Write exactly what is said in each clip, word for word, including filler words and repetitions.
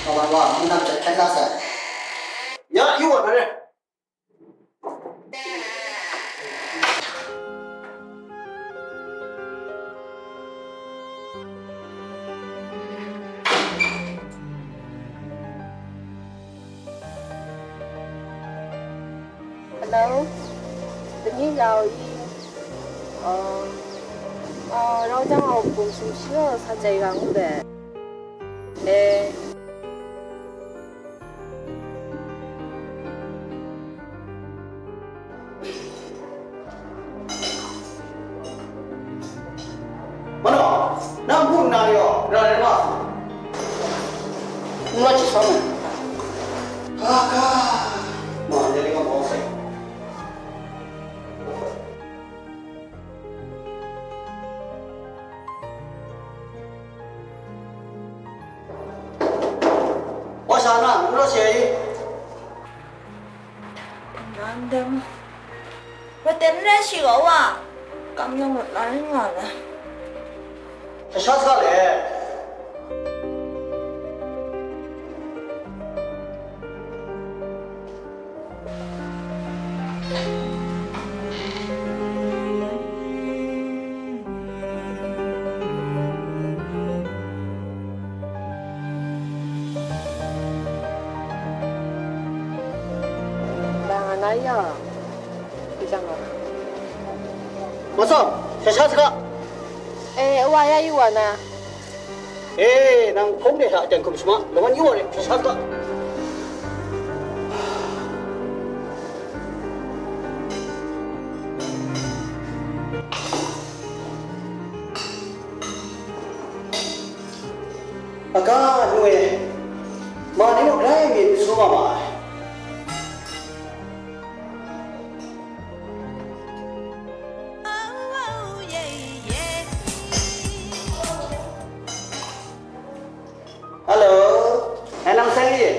Wa, wa, nang hpe hkyen la sai. Ya, yu wa na re. Hello, တနင်္လာရီ အာ အာ တော့ကြောင့် ပုံစံရှိတော့ စာကြိုက်ရအောင်ပဲ။ အဲ မနော နမူနာရော ရရမ မူနာချစ်ဆောင်မယ်။ ဟာကာ မန်လေးကမောဆိုင် ဝါရှာနာ မူရရှယ်ကြီး Nandam. Wa tem re shi ga wa. Kam yong mat la ring wa la. Sha sha sa le. Ba nga na ya. Bisa nga. Masam, sha sha sa. Eh, wa ya yu wa na. E, nang hpung de hta jan hkum shama, lawan yu wa re, sha sha sa. Aga nu e, ma ni muk rai myit n su ma ma ai. Hello, ngai nang seng ye?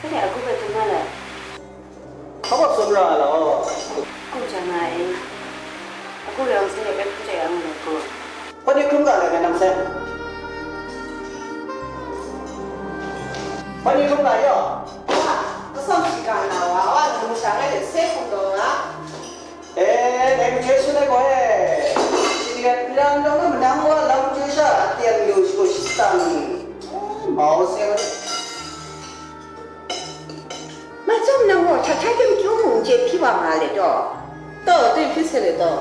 Seng ye, aku bai tun na le? Hpa baw tsun ra ai law? Ku jang nga e. Aku rai seng ye bai hpung chye yang le ku. Hpa ni hkrum ga le ngai nang seng? Hpa ni hkrum ga yaw? Wa, masam shiga na wa, wa, nang masha ngai de se hkum taw nga. E, dai majaw shaloi gaw e, shinglet n ram rawng na manang wa lam majaw sha a teng lu shagu shitsang ni, mau se wa. Macam nang gaw hta hta kyung kyung mung n chye hpyi wa nga let taw? Taw, dai hpyi se let taw?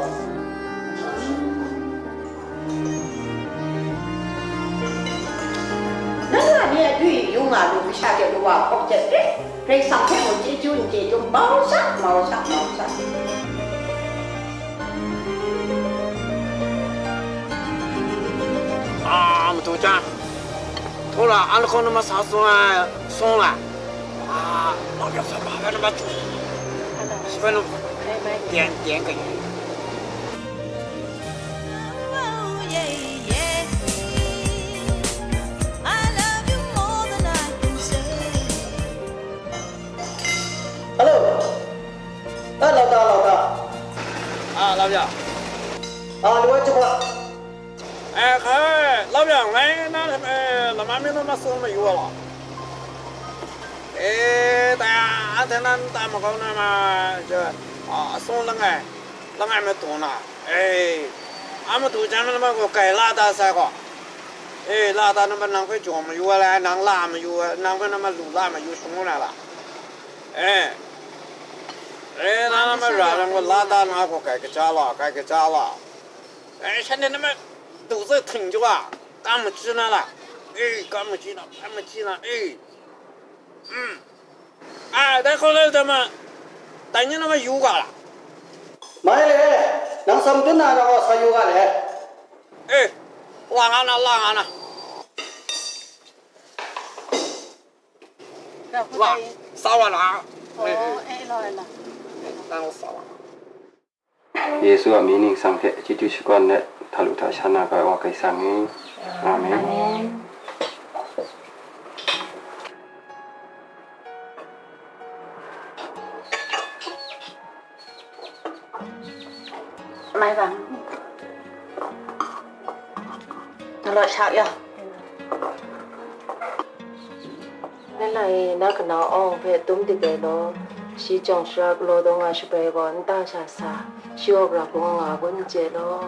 Nang a ni a dwi yu nga lu masha de kawa hkawk jat rit, Karai Kasang hpe mung chyeju n chyeju, mau sa, mau sa, mau sa. A, madu jan, hkawra an lahkawng na masa sung ai, sung la. A, mau pyak sa ba na matu. Shi bai nu, tian, tian ka. Hello. A, lau da, lau da. A, lau ya. A, lu ai chyum ga. E, hkai, lau ya, ngai na, e, lama mi na ma sung mayu wa la. E, ta, anhte nan ta makau na ma, je, a, sung langai, langai matu na. E, a matu jan na ma gaw kai la da sai gaw. E, la da na ma nang hpe jaw mayu ai, nang la mayu ai, nang hpe na ma lu la mayu shangun ai la. E, e, na na ma ra nang gaw la da na gaw kai kaja la, kai kaja la. E, shanhte na ma du zai hting jaw a, kam machyi na la. E, kam machyi na, kam machyi na, e. Mm. A, dai hkawng lai dai ma, dai ni na ma yu ga la. Mai le, nang sam dun na, nang gaw sa yu ga le. E, la nga na, la nga na. La, sa wa la. Oh, eh, la, la. Nang sa wa. Yesu a mying ningsang hte chyeju shakawn let, hta lu hta sha na ga ai Wa Karai Kasang e. Amen. Amen. Mai bang. Nalo sha ya. Lai, na kanau awng hpe tum dik ai law, shi jawng shara galaw daw nga shabai gaw, nta sha sa, shi gaw gara bung nga nga kun n chye law.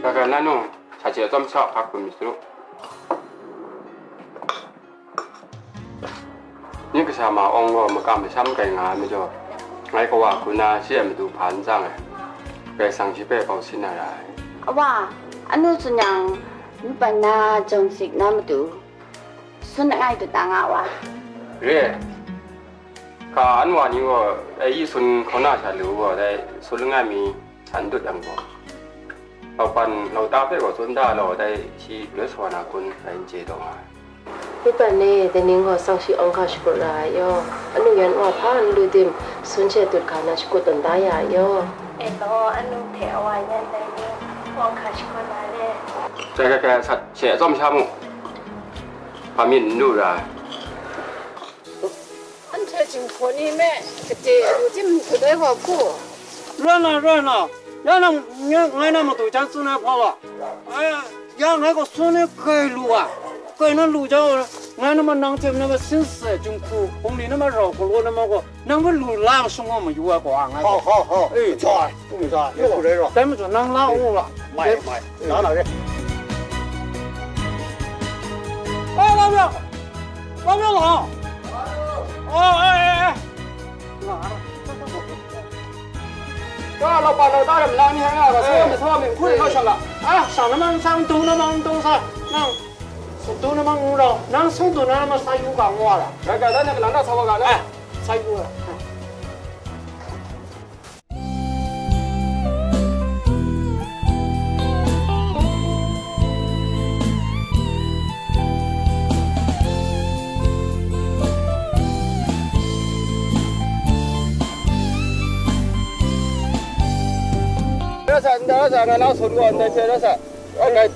Gaga na nu, sa hte tsawm sha hkak hkum myit su. Ning kasa ma awng gaw makam masham kai nga ai majaw, ngai kawa hku na shi a matu hpa n tsang ai. Karai Kasang shi hpe bau sin na ra ai. Awa, anu tsun yang, npan na jawng sik na matu, sun langai dut na nga wa. Re ai. Hka an wa ni gaw, dai yi sun hkaw na sha lu gaw, dai sun langai mi, San dut yang gaw, laupan lauta hpe gaw tsun da law, dai shi galaw sa wa na kun, dai n chye taw nga ai. Myi pan e, dai ning gaw sang shi awng hka shakut ra ai yaw, anu yan wa hpa n lu tim, sun she dut hka na shakut tawn da ya ai yaw. E law, anu hte awa yan dai ning awng hka shakut ra le. Dai, dai, dai, sat she atsawm sha mu, hpa myin n lu ra ai. Anhte jinghpaw ni me gade lu tim kadai wa hku? Rai na, rai na, ya nang, ngai, ngai na matu jan tsun ai hpa wa, ya ngai gaw sun ni kai lu a, kai na lu jang, ngai na ma nang hte na ma sin sai jinghku, hpung ni na ma rau galaw na ma gaw, nang hpe lu la shung wa mayu ai gaw, ngai gaw. Ho, ho, ho. Eh. Majaw ai, majaw ai, yu rai rawt. Dai majaw nang la u la. Mai, mai. Na na re. Ai, la bia. La bia la. Ai, ai, ai, ai. Ga laupa lauta ram na ni nga ga, saw mi, saw mi, hkun kau shang ga. Ah, shang na mang shang, tu na mang tu sa. Nang, tu na mang ngu rau. Nang sung tu na ma sa yu ga ngu wa la. Ga, ga, da na ka nang da sa wa ga na. Ah, sa yu ga. Rasa, nda rasa, na nang sun gaw ndai hte rasa. Kai,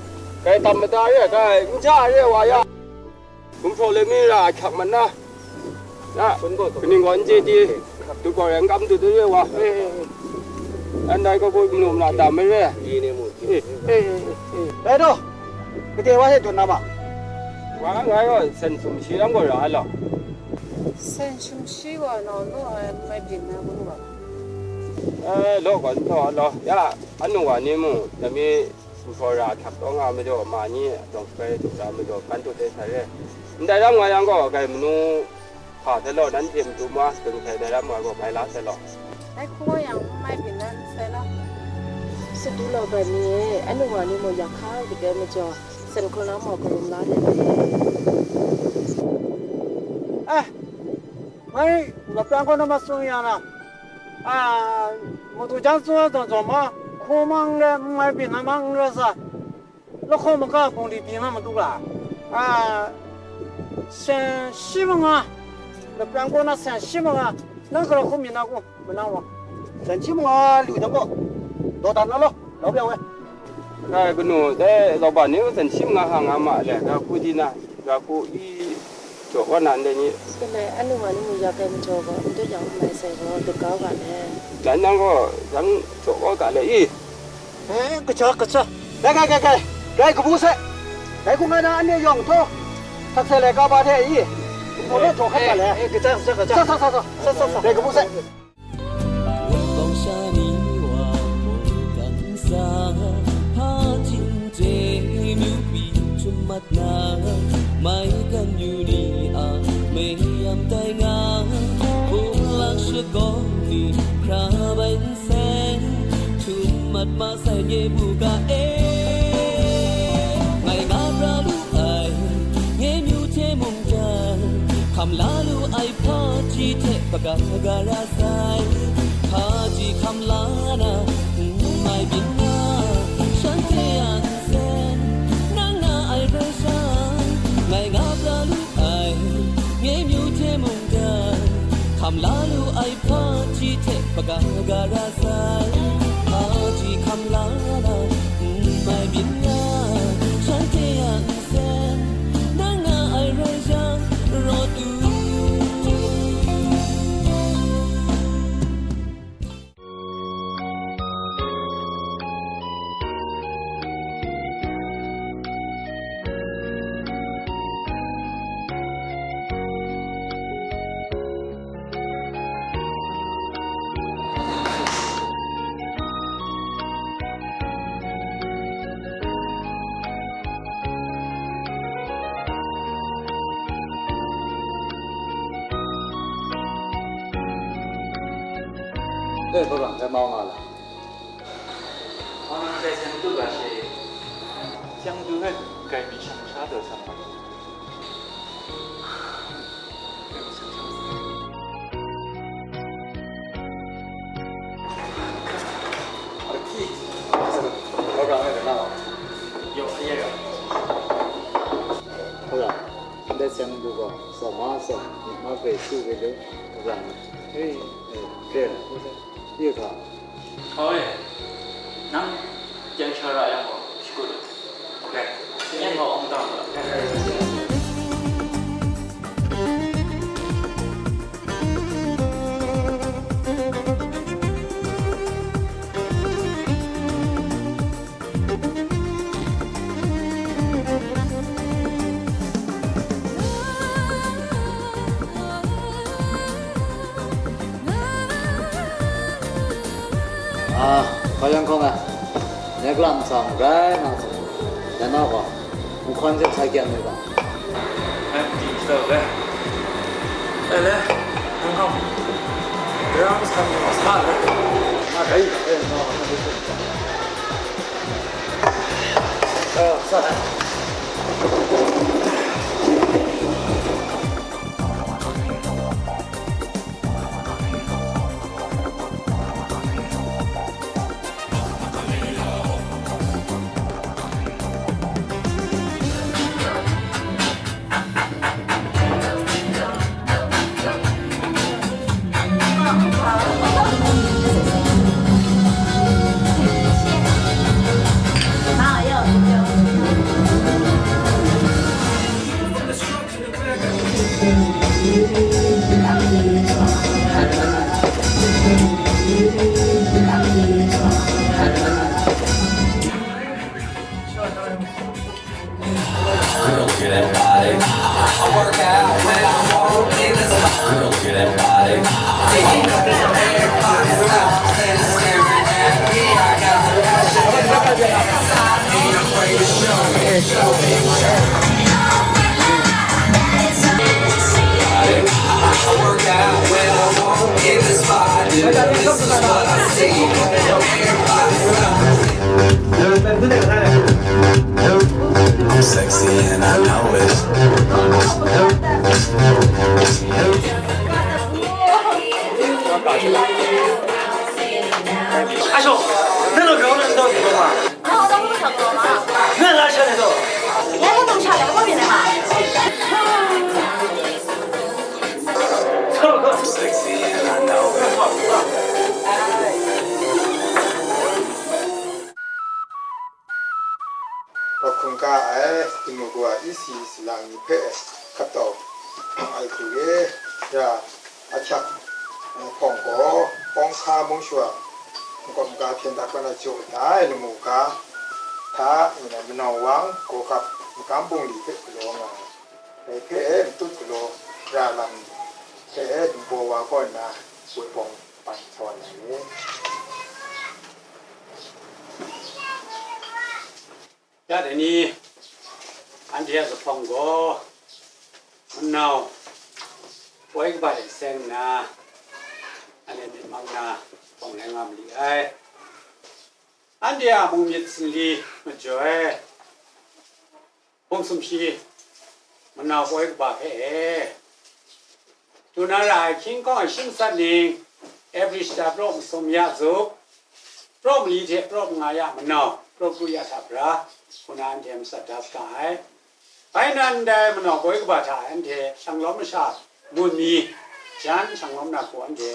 kai tam mada re, kai, n ja re wa ya. Gumhpraw le mi ra a hkyak mat na, na, kaning gaw n chye di, du gaw rai n kam du du re wa, eh, eh, eh. Ndai gaw gaw manu mara tam ai re. Eh, eh, eh, eh. Dai gaw, gade wa hte dun na ma? Wa ngai gaw sen sumshi lam gaw ra ai law. Sen sumshi gaw nau naw ai mai byin na gun gaw. Eh, law gaw n taw ai law, ya, anu wa ni mu, dai mi, Gumhpraw ra hkyak taw nga majaw, ma ni a jawng shabai du ra majaw, kan tut ai sa re. Ndai ram nga yang gaw, kai manu hpa hte law, nanhte matu ma, sadun hkrai dai ram nga gaw, bai la sai law. Dai hku yang n mai byin na n sai law. Sadu laugan ni e, anu wa ni mung yak hkang gade majaw, sen hkrum na mung karum la de. Eh, ngai lapran kaw na ma tsun ya na. A, madu jan tsun ai zawn zawn ma, hku mang n rai, n mai byin na ma n rai sa, lahkawng maga hpung di byin na matu ga, a, sen shi manga, lapran kaw na sen shi manga, nang gara hkum yin na ku, manang wa. Sen shi manga lu jang gaw, daw dan na law, lau bya wai. Ngai kanu, dai lauban ni sen shi manga hka nga ma le, ga hku di na. Ga hku i jaw wa na ndai ni. Ndai anu wa ni mu ya kai majaw gaw, ndai yang n mai sai gaw, dut kau ga le. Jan nang gaw, jan jaw wa ga le i. Eh, kaja, kaja. Gai, gai, gai, gai. Gai kabu sai. Gai hku nga na ane yawng htaw. Sak sai lai ka ba hte i. Kabu lo jaw hkat ga le. Eh, eh, kaja, kaja, kaja. Sa, sa, sa, sa. Sa, sa, sa. Gai kabu sai. Wunpawng sha ni wa mungkan sa, hpa htingre myu pyi htum mat na, maigan yu ni a mayam tai nga, hpung lang shagawng ni hkra bai nsen, htum mat ma sai nye mu ga e. Ngai nga pra lu ai, nye myu hte mungdan, hkam la lu ai hpaji hte hpaga ga ra sai. Hpaji hkam la na, n mai byin na, shanhte a nsen, nang nga ai rai sha, ngai nga pra lu ai, nye myu hte mungdan, hkam la lu ai hpaji hte hpaga ga ra sai. Hpaji hkam la na, n mai byin na, shanhte a nsen, nang nga ai rai sha, rawt u. Dai hpaw rang hpe mau nga la. Hpa nang dai seng du ga she, seng du hpe grai myit shang sha taw sang nga. Hpa rang, ndai seng du gaw, sa ma sa, myit ma grai su we lu, hpa rang. Hei. Eh, hpa rang. Hpa rang. Hkau e, nang teng sha ra yang gaw, shakut u. Rai, yen gaw awng tam u. Ah, hpa yang hkawng ai, nek lam tsang rai nga tsun, dan a gaw, nhkwan hte sa kyan mi ga. Ai, di shadaw rai. Ai le, hkawng hkawng. Rang sa mi sa rai. Ah, rai, rai, no, no, no. Ah, sa. I'm sexy and I know it. Ayo, nang lo grau nang tau di ma? Nang la sha ni to. Sexy and I know it. Hkawhkun ka ai Timugu a isi sala ni hpe hkap tau ai hku re, ra ahkyak hpawng gaw, Kawng hka mung shawa, makawp maga hpyen da kaw na jaw da ai lamu ga hta, manau wang, gawgap, magam bungli hpe galaw nga ai. Dai hpe matut galaw ra lam hpe ningbaw wa kaw nna, woi bawng pan sa wa na re. Ya dai ni, anhte a zuphpawng gaw, manau poi kaba de seng nna, anhte myit mang na zuphpawng rai nga ma li ai. Anhte a mung myit sinli majoi, hpung sumshi, manau poi kaba hpe e, du na ra ai hkying hkawng ai shi matsat ning, April shata praw masum ya zup, praw mali hte praw manga ya manau, praw kru ya hta bra, hku na anhte matsat da saga ai. Bai nan, ndai manau poi kaba hta anhte shanglawm masha mun mi, jan shanglawm na hku anhte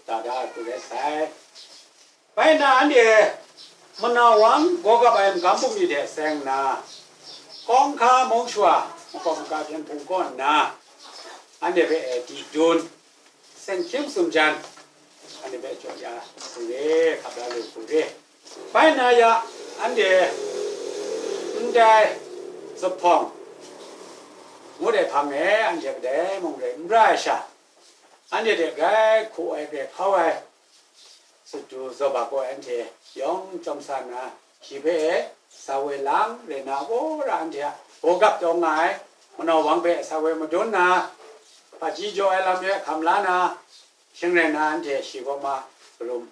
da da ai hku rai sai. Bai na, anhte manau wang gawgap ai magam bungli hte seng nna, Kawng hka mung shawa, makawp maga hpyen hpung kaw nna, anhte hpe e di dun, seng hkying masum jan, anhte hpe jaw ya hku re, hkap la lu hku re. Bai na ya, anhte ndai zuphpawng ngut ai hpang e anhte kadai mung rai n ra ai sha, anhte hte grai hku ai, grai hkau ai, Sut du zaw ba gaw anhte yawng chyawm sa nna, shi hpe sa woi lang rai nna, wora anhte a gawgap taw nga ai manau wang hpe sa woi madun nna, hpaji jaw ai lam e hkam la na, shing rai nna, anhte shi kaw ma karum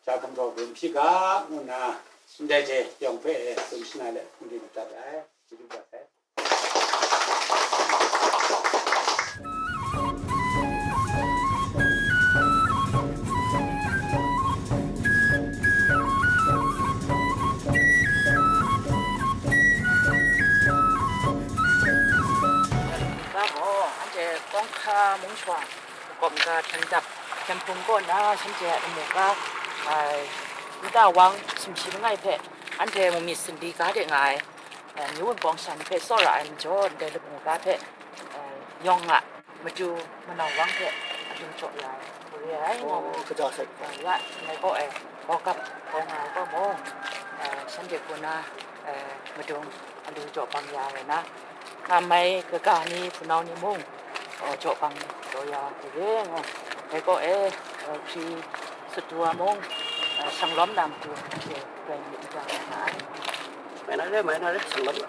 hta gumhpraw bun hpyi ga, ngu nna, ndai hte yawng hpe e tsun shana let, n-, di madat ai, chyeju dat ai. Ga gaw, anhte Kawng hkra mung shawng, makawp maga hten dap, hkyen hpung kaw nna, shanhte a lamu ga, ai, nta wang sumshi langai hpe, anhte mu myit sumri ga de nga ai, eh, myu wunpawng sha ni hpe tsawra ai majaw, ndai lamu ga hpe, eh, yawng nga, matu manau wang hte adu jaw ya ai, mare ai, nga mu. Oh, kaja sai. Eh, ya, ngai kaw e, gawgap, gaw nga ai kaw mung, eh, shanhte hku na, eh, madung adu jaw bang ya ai na, Nga mai kaga ni, hpunau ni mung, eh, jaw bang jaw ya ai re, ngu. Dai gaw e, eh, hkri sut du wa mung, eh, shang lawm na matu, eh, grai myit n ja nga ai. Mai na re, mai na re, shang lawm na.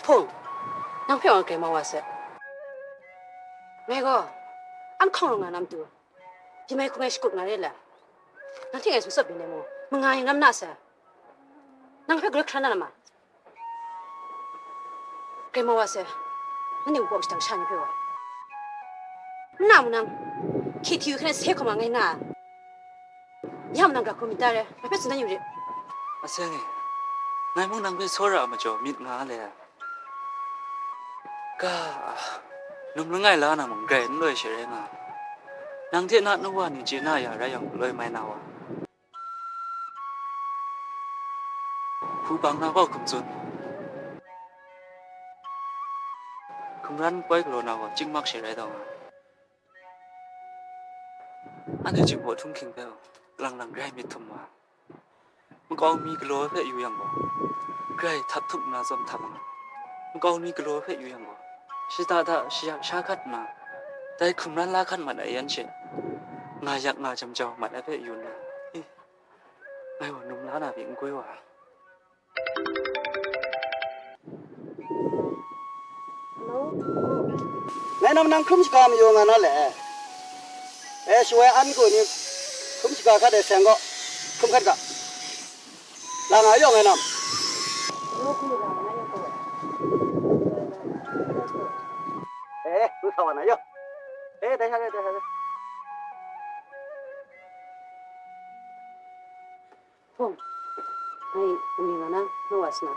Hpung, nang hpe wa grai mau wa se. Ngai gaw, an hkawng ru nga na matu, Byi mai hkum ai shakut nga re le? Nang hte ngai sumsawt byin ai mung, manga yang ram na sai. Nang hpe galoi hkra na lam ma? Grai mau wa sai, nanhte npu shadang sha ni hpe wa. N na mu nang, hkye hti yu hkrai sai hkawm nga ngai na. Ya mu nang gra hkrum myit ta re, ngai hpe tsun dan yu rit. Aseng e, ngai mung nang hpe tsawra a majaw myit nga le. Ga, num langai la na mung grai n loi she rai nga ai. Nang hte na nu wa ni chye na ya rai yang, loi mai na wa. Hpung na gaw hkum tsun. Hkumran poi galaw na gaw chyingmak she rai taw nga. Anhte Jinghpaw htunghking hpe lang lang grai myit htum wa. Makau mi galaw hpe yu yang gaw, grai htap htup nna tsawm htap nga. Makau mi galaw hpe yu yang gaw, shada da shayak sha hkat nna, dai hkumran la hkat mat ai yan she, nga yak nga jam jau mat ai hpe yu nna, i, ngai gaw num la na pyi n goi wa. Ngai nam nang hkrum shaga mayu nga na le. E, shawoi an ku ni hkrum shaga hkat ai seng gaw, hkrum hkat ga. La nga yawng ngai nam. E, lu sa wa na yaw. E, dai sha re, dai sha re. Hpung, ngai n-, n-, nga na, nu wa sa na.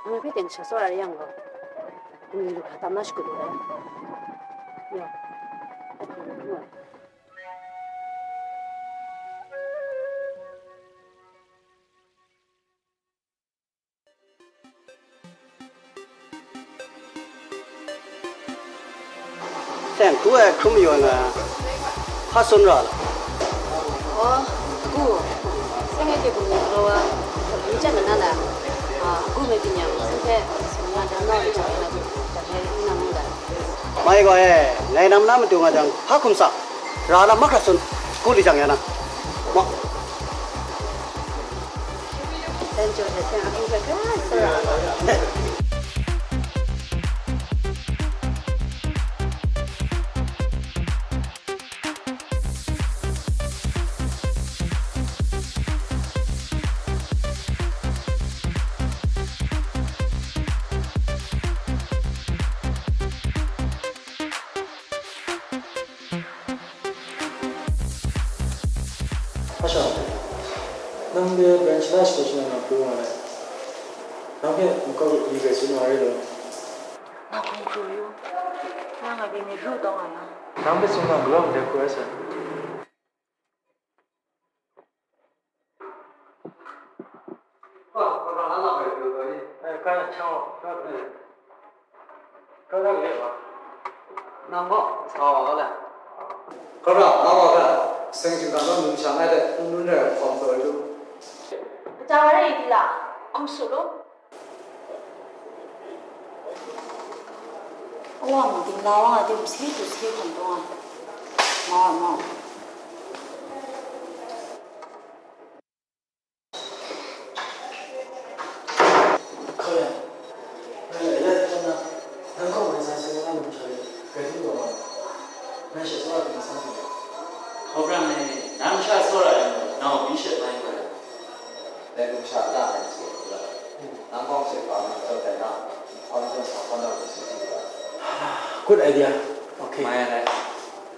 Nang hpe teng sha tsawra yang gaw, n-, lu hkra tam na shakut lu ai. Ya. Teng hkru ai hkrum mayu na, hpa sun ra la? Oh, agu, seng ai hte bungli galaw wa, myi chyat mat na la? Ah, agu me byin yang, seng hte sung nga dan naw ai hta na, dan ai n na mu la? Mai gaw e, ngai nam na matu nga jang, hpa hkum sa, ra lam mahkra sun, hku li jang ya na. Ma. Asha, nang de branch na station na pru nga ai. Nang hpe makau ni grai tsun wa rai law. Nga hkum hkru yu. Nang a pyi mi ru taw nga na. Nang hpe tsun na, grau ndai hku rai sa. Nang gaw sa wa ga le. Kara, nga wa ga, seng shingkang gaw numsha ngai de, n nun rai hkawm taw yu. Kaja wa rai di la, hkum su lu. Awang, dingla wang a dim se du se hkam taw nga. Mau, mau. Hkoi, ngai lai lai hkam na, nang kaw mai sa se na numsha le, grai htum taw. နရှက်စောဒၣ်မစၢ်မီးလဲၣ်. ဟောပြောင်းနေ နမ်းရှက်စောဒၣ်လဲၣ် နောက်ပြီးရှက်ပိုင်းပဲ လဲၤလူချာဒၣ်လဲၣ်ဆိုတော့ နမ်းကောင်းရှက်ပါမယ်ဆိုတဲ့နောက် ဟောပြောင်းဆောင်ဟောတော့ကိုစစ်ကြည့်ပါ Good idea. Okay. မရလဲ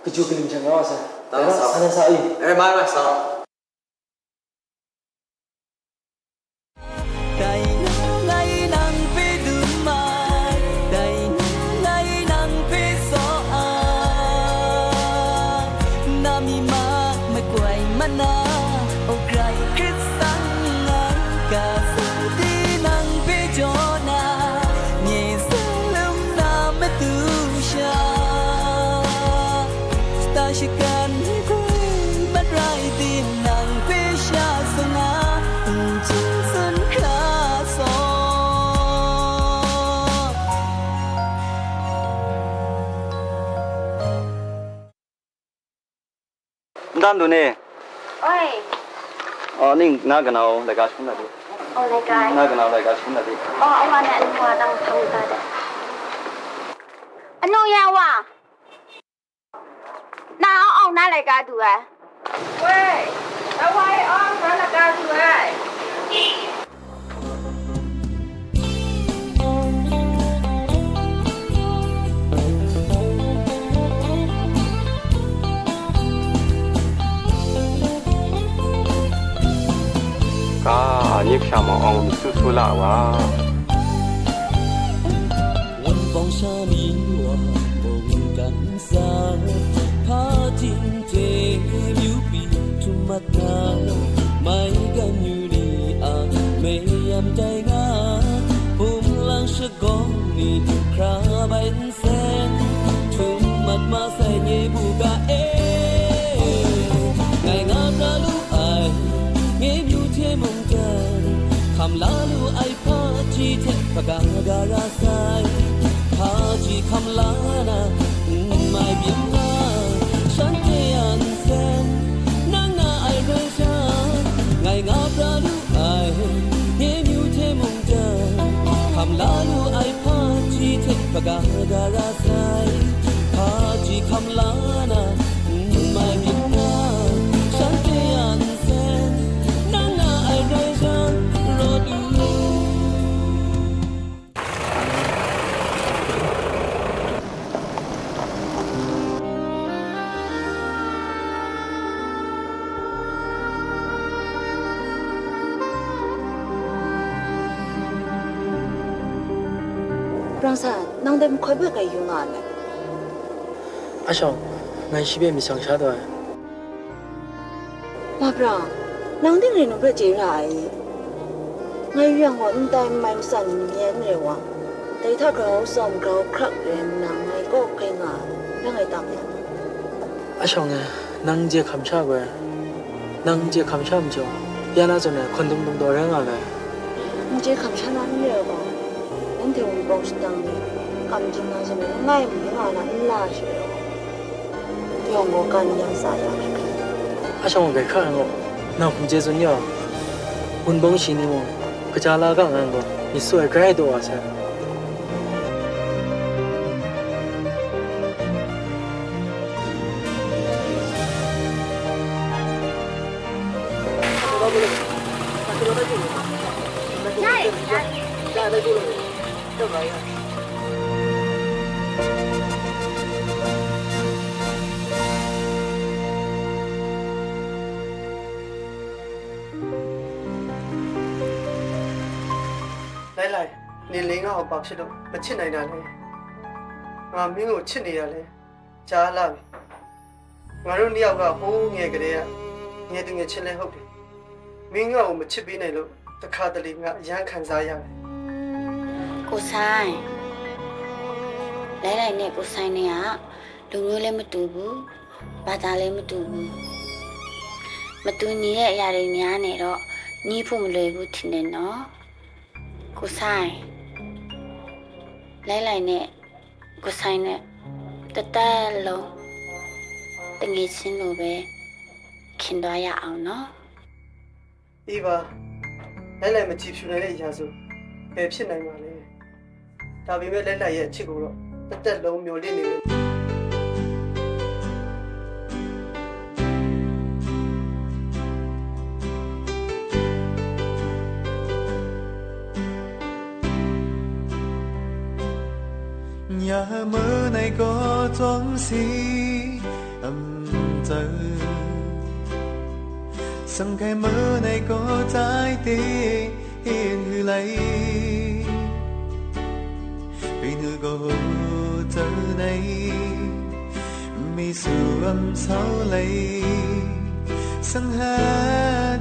ကကျူကလင်ချင်တော့ဆရာ တန်းဆောင် ဆန်းနေစာအင်း အဲမရလဲဆောင် Dai nu ngai nang hpe dum ai, dai nu ngai nang hpe saw ai. Na mi ma makwai mana, o Karai Hkristu ngai, ka sung di nang hpe jaw na, nye sa lum na matu sha. Shata shakan hkoi mat rai tim nang hpe sha sung a, n chyen tsun hkra saw. N dan du ni? Oi. Aw, ning na kanau laika shangun na di? Aw, laika ai. Na kanau laika shangun na di? Aw, awa na anu wa dang hpang ta de. Anu ya wa. Na aw aw na laika du ai. Woi, na wa e aw na laika du ai. Ka, nye kasha ma awng mi su su la wa. Wunpawng sha ni wa mungkan sa, hpa ting hte myu pyi htum mat na, mai gan yu ni a mayam tai nga, hpung lang shagawng ni hkra bai nsen, htum mat ma sai nye bu ga e. Ngai nga pra lu ai, nye myu hte mungdan, hkam la lu ai hpaji hte hpaga gara sai, hpaji hkam la na, n mai byin nga, shanhte a nsen, nang nga ai rai sha, ngai nga pra lu ai, nye myu hte mungdan, hkam la lu ai hpaji hte hpaga gara sai, hpaji hkam la na, n mai byin nga, shanhte a nsen, nang nga ai rai sha, rawt u. Brang san, nang dai mahkaw hpe grai yu nga ai me? A shawng, ngai shi hpe myit shang sha taw ai. Ma Brang, nang ting rai num hpe chye ra ai i? Ngai yu yang gaw, n tai n mai matsan n yen re wa, dai hta grau tsawm grau hkrak rai nna, ngai kaw hkai nga ai, rai ngai tam ya? A shawng e, nang n chye hkam sha gaw, nang n chye hkam sha majaw, ya na zawn e hkawn dum dum taw rai nga ai. N chye hkam sha na n re ai gaw, nanhte Wunpawng shadang ni kam jing na zawn e, langai mi nga na n la ai she gaw, yawng gaw kan yang sa ya hkrai hkrai. A shawng gaw grai hkra ai gaw, nang hkum chye tsun ya, Wunpawng shi ni mung, kaja la ga nga ai gaw, myit su ai grai ai taw wa sai. Lailai, ning nga hpa hpyi lu, machyi nai na le? Nga mi ngu hpyi ni ya le? Ja la mi. Nga ru ni yau ga hpu nge gade a, nye tu nye chin le hok de. Mi nga u machyi bi nai lu, tahka dali nga yan hkan za ya le? Kusai, Lailai ne Kusai ne a, lu myu le matu bu, bata le matu bu. Matu ni le ya ri ni a ne raw, ni hpu maloi bu htin de naw. Kusai, Lailai ne Kusai ne, tata long, tange sin lu be, hkin da ya au naw. Iva, Lailai machyi hpyi nai le ya su, be hpyi nai ma le? Davi me Lailai ye hpyi gu raw, tata long myaw li ni le? Mânai gaw tawm si am tau, sang hkai mânai gaw tai te hin hu lai, bai nu gaw tau nai, mi su am sau lai, sang hat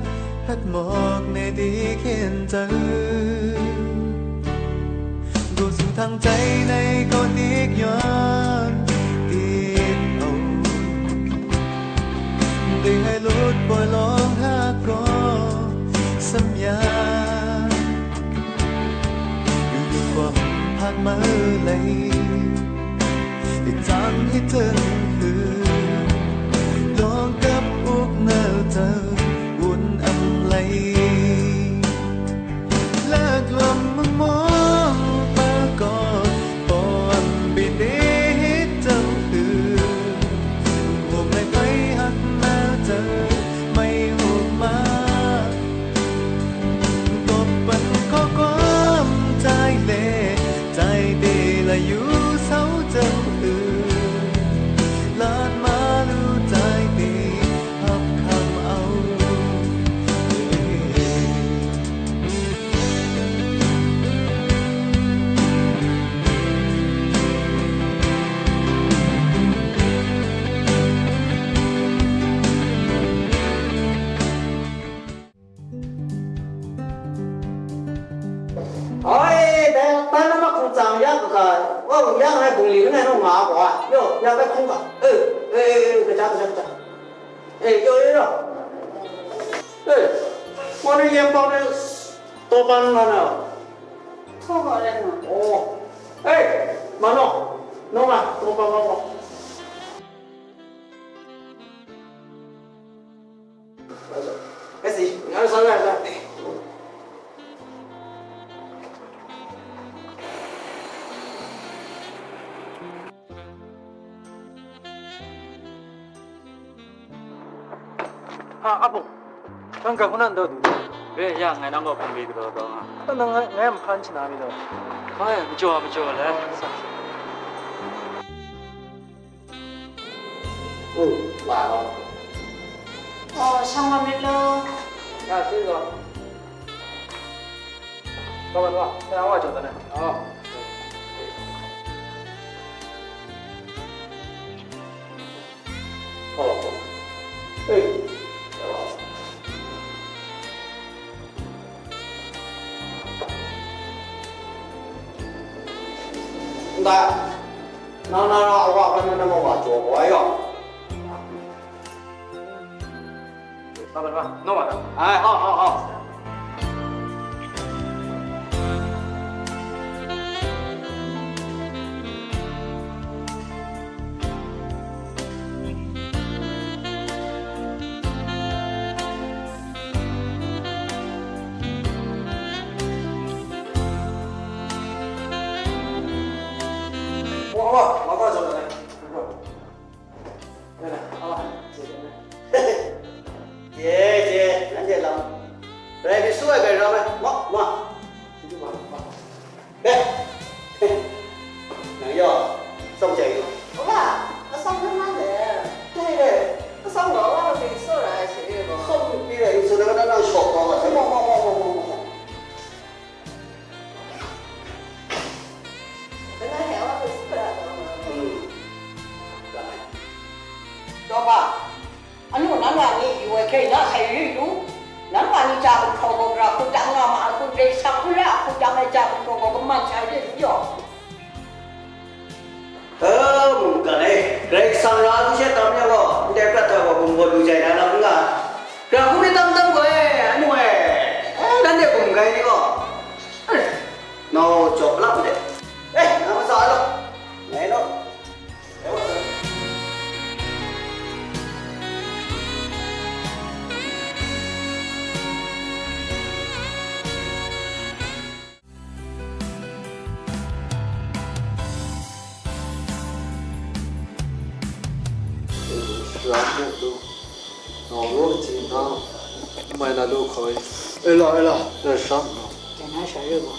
hat mawk ne di hkyen tau. Go su htang tai nai gaw dik yawn dik au, dai hai lut boi lawng hak gaw sam ya, yu yu gaw hpan mau lai, i tang hit ten hu, lawng kap uk nau tau wun am lai. Lat lam mamawng pa gaw, paw am bit e hit tau u, hum lai hpai hak na tau, mai hum ma, tawp pan hkaw kawm tai le, tai de la yu sau tau u, lat ma lu tai de, hap hkam au. Ai, dai, dai na ma hkrung tsang ya kaga, wa, ya ngai bungli langai nau nga gaw, yo, ya bai hkrung ga, e, e, e, e, kaja, kaja, kaja. E, yo, yo, yo. E, wa ni yem bau ni, to ban na na. To ba le na. Oh. E, ma no, no ma, to ba ma ma. Kasi, nga sa nga sa. Ha, apo. Nang ga huna ndo du. Re ya ngai nang ko pang bi do do nga. Nang ngai ngai am phan china mi do. Hai, majaw majaw le. Oh, wa lo. Oh, shang wa mit lo. Ya, si lo. Ka wan wa, ka wa jaw ta na. Oh. Ka wa ko. Hey. Ka wa. Nda. Na na na wa ka na na wa jaw wa yo. Ba, ba, ba. Nau wa ta. Ai, hau, hau, hau. Wa, wa, wa, wa, wa. Ye, ye, nanhte lam rai mi su ai bai ram ai, ma, ma. Eh, nang yawng, tsawm jai yu. Wa, atsawm hpe nga le. Dai re, atsawm gaw wa hpe tsawra ai hte e gaw. Tsawm hpe rai yu, tsawra ai nang shawk kau wa, ma, ma, ma. Langai hte a wa hpe si hkra taw nga. Hmm. Langai. Taw ga, anu nanhte ni yu ai hkye na sai yu yu. Nanhte ni ja gumhpraw gaw, gara hku tang nga ma ai hku, Karai Kasang hku ra hku tang ai ja gumhpraw gaw, kaman sai yu yu yaw. E, mungkan e, Karai Kasang ra n shai tam yang gaw, ndai prat hta gaw gumhpraw lu jai na lam n ga. Gara hku myit tam tam gaw e, anu e. E, nanhte gumhkai ni gaw. Nau jawk lap de. Eh, nang masa lo. Ngai lo. Sara mu lu. Nau ro ti na. Mai na lu hkoi. E la, e la. Sara mu. Dai na sha re gaw.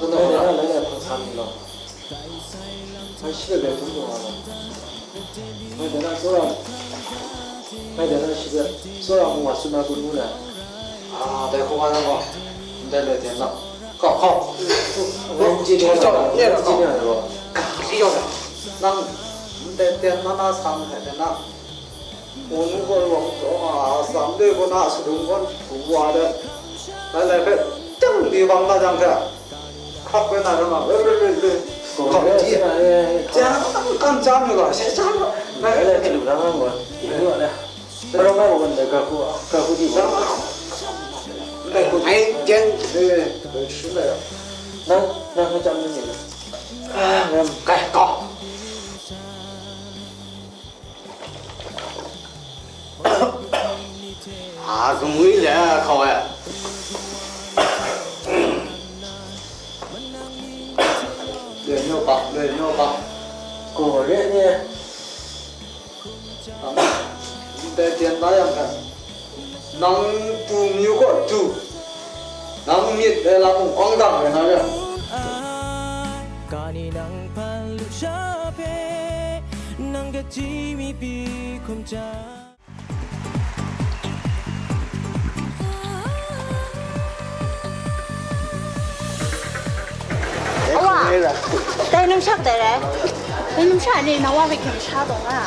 Zan na, lai lai hpang sa mi law. Ngai shi hpe bai htum lu nga law. Ngai de na tsawra, ngai de na shi hpe tsawra mu wa tsun na kun ngu na. A, dai hkawhkam na gaw, ndai loi ten na. Hkau, hkau. Ngai n chye ni ai gaw, ngai n chye ni ai gaw. Ga hpyi jaw na. Nang ndai ten na na sa ndai ten na. Hpung gaw rawng taw nga, atsam de gaw na sadung gaw hpung wa de, lai lai hpe chyang di bang na jang hte, hkrak rai na rai nga, rai, rai, rai, rai. Gaw, hkau rai, di. Rai, rai, rai. Chyang kan chyam yu ga, she chyam yu ga. Rai, rai, rai, lu na nga gaw, yu wa le. Rai, rai, rai, rai, ga hku, ga hku di. Rai, rai, rai. Ai, jen, eh, eh, shi lai ya. Nang, nang hkachyam ni ni. Ah, kai, kau. A, gumwi le hkau e. Loi naw pa, loi naw pa. Gaw re ni. Ndai ten na yang hpe, nang tu myu kaw du, nang myit ai lam mung awng dang rai na re. Kani nang hpan lu sha hpe, nang kachyi mi pyi hkum hta. Awa, dai numsha kadai rai? Dai numsha ni nang wa hpe hkyen sha taw nga.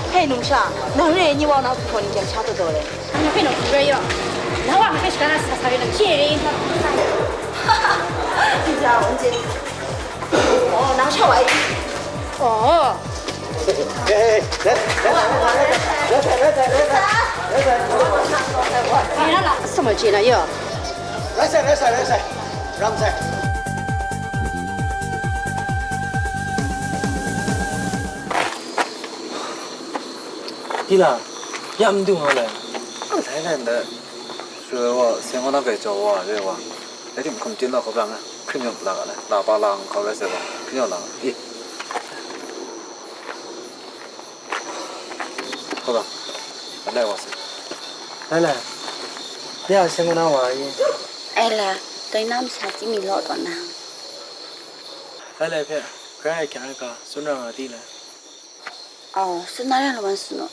Hei numsha, nang re ai ni wa nang hpung hkyen sha taw taw re. Nang hpe nang hpung rai yaw. Nang wa hpe shaka na sa sa re nang hkye re. Nja, wan je. Oh, nang sha wa ai. Oh. Hey, hey, hey, hey. Ni na la, sama je na yo. Rai sai, rai sai, rai sai. Ram sai. Di la, ya mdu nga lai. Lai lai nda. Shu wa, seng wa na kai chau wa, re wa. Lai tim hkum tin la hkawp lang. Hkring yawng la ga le, la pa lang hkau rai sai gaw, hkring yawng lang, i. Hkau ga, anai wa sai. Lai lai, ya seng na wa i. Ai la, dai na masha chyi mi law taw na. Lai lai hpe, grai ai hkyan ai ga, tsun ra nga di lai. Aw, tsun na rai lawan tsun u,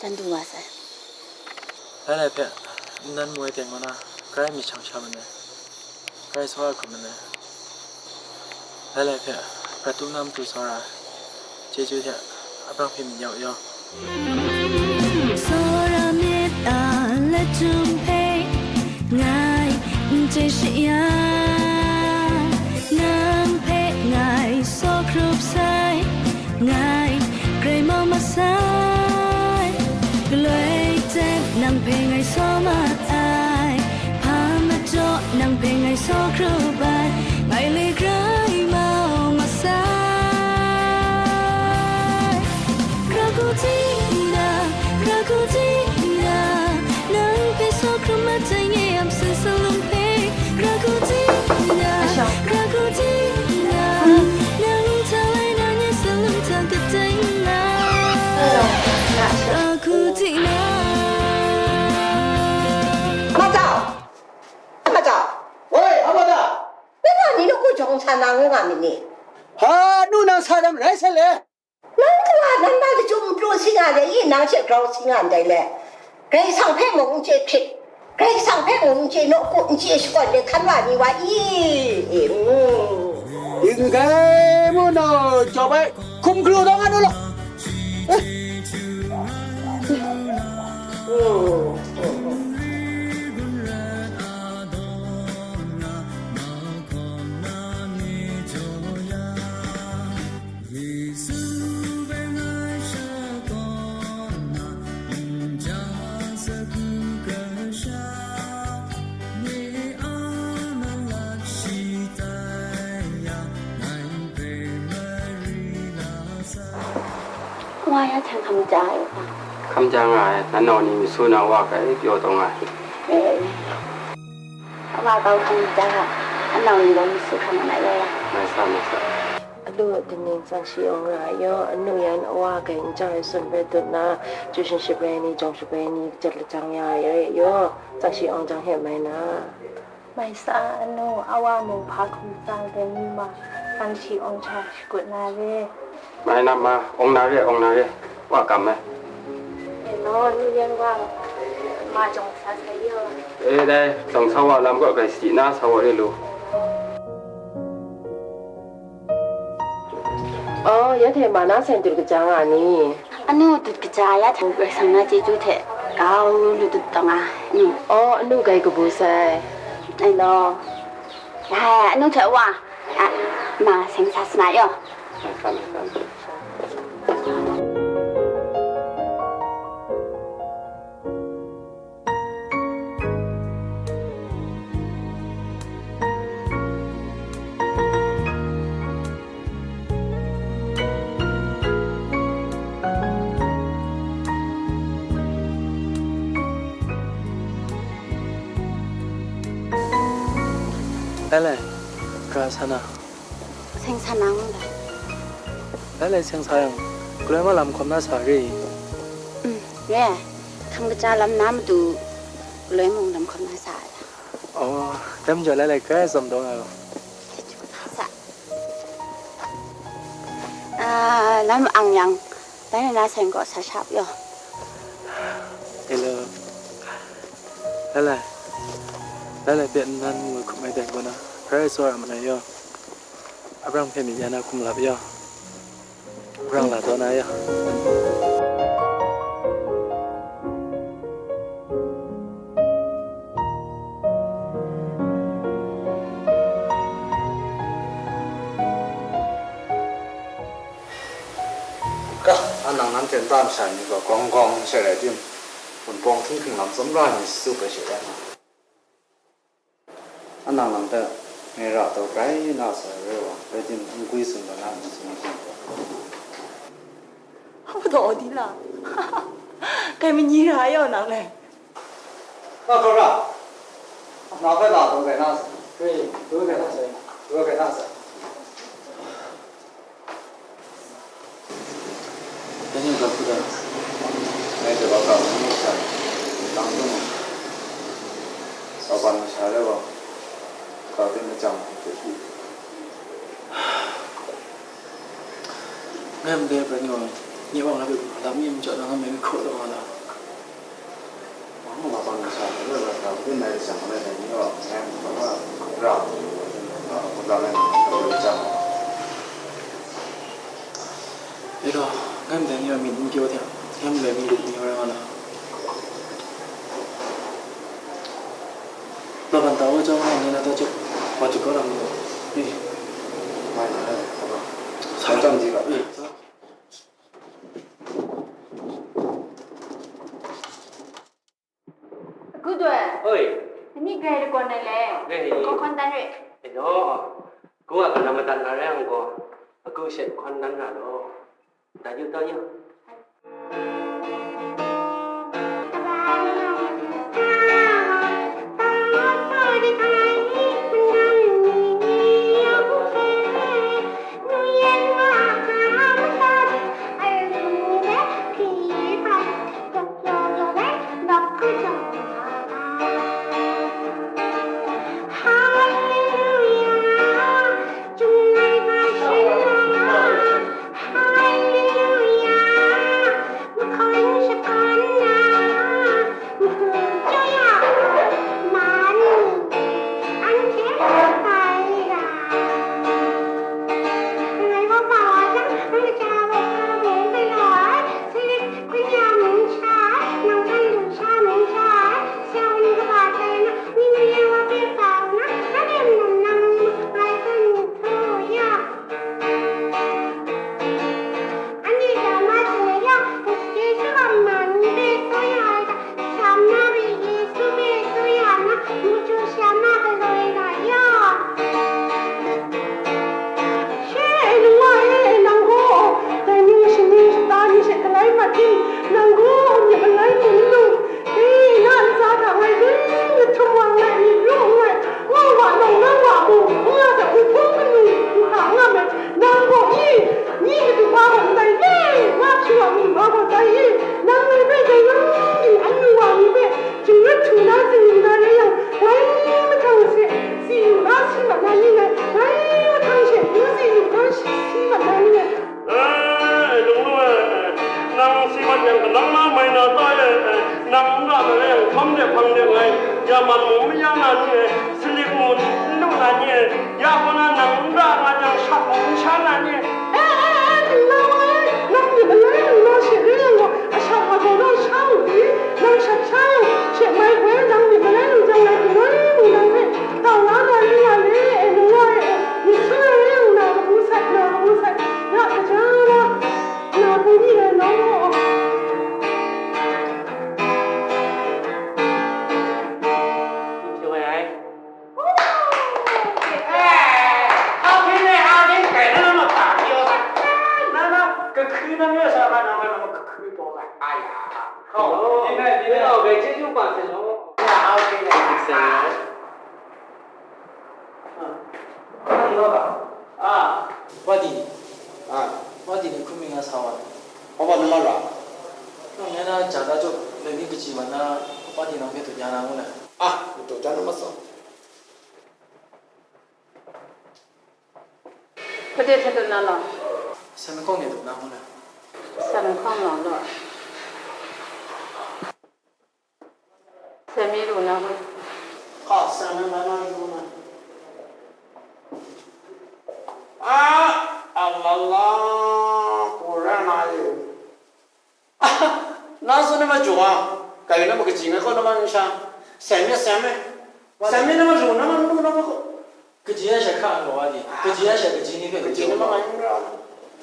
dan du wa sai. Lai lai hpe, nnan moi ten kaw na, grai myit shang sha manai, grai saw ai hkrum manai. Lai lai hpe, prat tum na matu tsawra ai, chyeju hte, a bang hpe myit yau yau. Tsawra myit a, let jum hpe, ngai n chye shi ya, nang hpe ngai saw hkrup sai, ngai grai mau masai. Galoi ten nang hpe ngai saw mat ai, hpa majaw nang hpe ngai saw hkrup ai, ngai le grai mau masai. Hkra hku tina, hkra hku tina, nang hpe saw hkrum mat ai nye ap sin salum hpe. Hkra hku tina, hkra hku tina, nang hta lai na nye salum hta kadai nna. Hkra hku tina. Mata! Mata! Oi, Amata! Nang wa ni nawku jawng sa na ngu nga myit ni? Ha, nu nang sa dam rai sai le. Nang kawa nan ma lachyum n pru si nga le i, nang hte grau si nga ndai le. Karai Kasang hpe mung n chye hkrit, Karai Kasang hpe mung n chye nawku, n chye shakawn le hkan wa ni wa i, i, mm. Ning kai mu naw jawp ai hkum garu taw nga nu law. Mm. Yesu hpe ngai shakawn na, nja sagu kasha, nye a malat shi tai ya, ngai hpe mari la sai. Wa ya hten hkam ja ai u hpa? Hkam ja nga ai, nan nau ni mi su na wa kai pyaw taw nga ai. Eh. Awa kau hkam ja ga, anau ni gaw mi su hkam nga ai wa ya. Mai sa, mai sa. Lu, dinning tsang shi awng ra ai yaw, anu yan awa gai n ja ai tsun bai dut na, chyu shin shaprai ni, jawng shaprai ni, jet lajang ya ai rai yaw, tsang shi awng jang hte mai na. Mai sa, anu, awa mung hpa hkum tsang dai ni ma, tsang shi awng hta shakut na re. Mai na ma, awng na re, awng na re, wa kam ai. E law, anu yan wa, ma jawng sa sai yaw. E dai, jawng sa wa lam kaw grai sadi na sa wa re lu. Oh, ya hte ma na sai dut kaja nga ni? Anu dut kaja ya hte Karai Kasang na chyeju hte grau lu dut taw nga, anu. Oh, anu gai kabu sai. Ai law. Ai, anu hte wa, a, ma seng sa sana yaw. Lai lai, hkra sa na. Seng sa na ngu lai. Lai lai seng sa yang, galoi mung lam hkawm na sa re i? Mm, re ai. Hkam kaja lam na matu, galoi mung lam hkawm na sa ai. Oh, dai majaw lai lai grai tsawm taw nga law. Sa. Ah, lam ang yang, dai na na seng kaw sa shap yaw. Hello. Lai lai. Lai lai pet nnan ngu hkrup mai dai kaw na, grai tsawra ma na yaw. Abraham hpe myit ya na hkum lap yaw. Brang la taw na yaw. Ka, a nang nan hte nta masha ni gaw gawng gawng she rai tim, Wunpawng htinghking lam tsawmra ni tsup ai she rai nga. A nang lam hpe ngai ra taw grai na sai rai wa, rai tim, n gwi tsun ga na n tsun ai. Hpa taw di la? Kai manyi ra ai yaw nang le? Nga hkra ra, na hpe la taw grai na sai. Hkri, du grai na sai. Du grai na sai. Daniel ga kuda, ngai de wa ka mu sa, tang tu mu. Sa ban ma sha le wa, ka tin ma jang te ki. Ngai mde pen gaw, nye wang la be lam mi mjaw na nga me hkaw taw nga na. E gaw, ngai ndai ni a myit n kyaw hte, ngai ndai myit lup ni rai nga na. Laban ta wa chyawm nga, ngai na ta chyawm, wa chyawm kau na mu. E. Mai na, sa chyawm di ga. E. Kudoi. Oi. Ni grai lagawn ai le. Grai. Kawhkawn dan re. Hello. Ku a kana madat na rai ang gaw, aku shet hkawn dan na law. Da yu, da yu. Nang na mai na ta e, nang n ra na yang, hkam de hpang de ngai, ya man mung maya na ni e, salik mung n lu na ni e, ya gaw na nang n ra nga yang, shat mung n sha na ni e? E, e, e, nang wa e, nang myit malai nang na she re yang gaw, a shat a gaw na sha u di? Nang shat sha yang, she mai hkoi nang myit malai nang jang ngai galoi mung nang hpe tau la na ring nga le, e, nang wa e, myit sum ai rai yang na kabu sat, na kabu sat, ya kaja na. Na bungli lai law. Yin sha wai ai. Eh, a hpyen e, a hpyen kai na, na ma hpa pyaw sai. Na, na, kahkru na myu sa, na, na ma, na ma kahkru taw sai. Ai ya. Oh, yin ai, yin ai. Gai chyeju pa sai law. Ya, a hpyen e. Dik sai ai. Ah. Wa di. Ah. Wa di ni hkrum mi nga sa wa. Wa ba nama ra. Nang ya na ja da jo, le ni kaji wa na, wa di nang hpe tu ya na ngu na. Ah, tu ja nama sa. Pade hte tu na lo. Sa mi kong ni tu na ngu na. Sa mi kong lo lo. Semi lu na hui. Ka semi na na lu na. Ah, Allah Allah, Quran ayu. Na so na ma jwa. Ka yu na ma kaji nga ko na ma sha. Semi, semi. Semi na ma lu na ma lu na ma ko. Kaji ya sha hkra ai wa di, kaji ya sha kaji ni hpe kaji ni ma ngai n ra.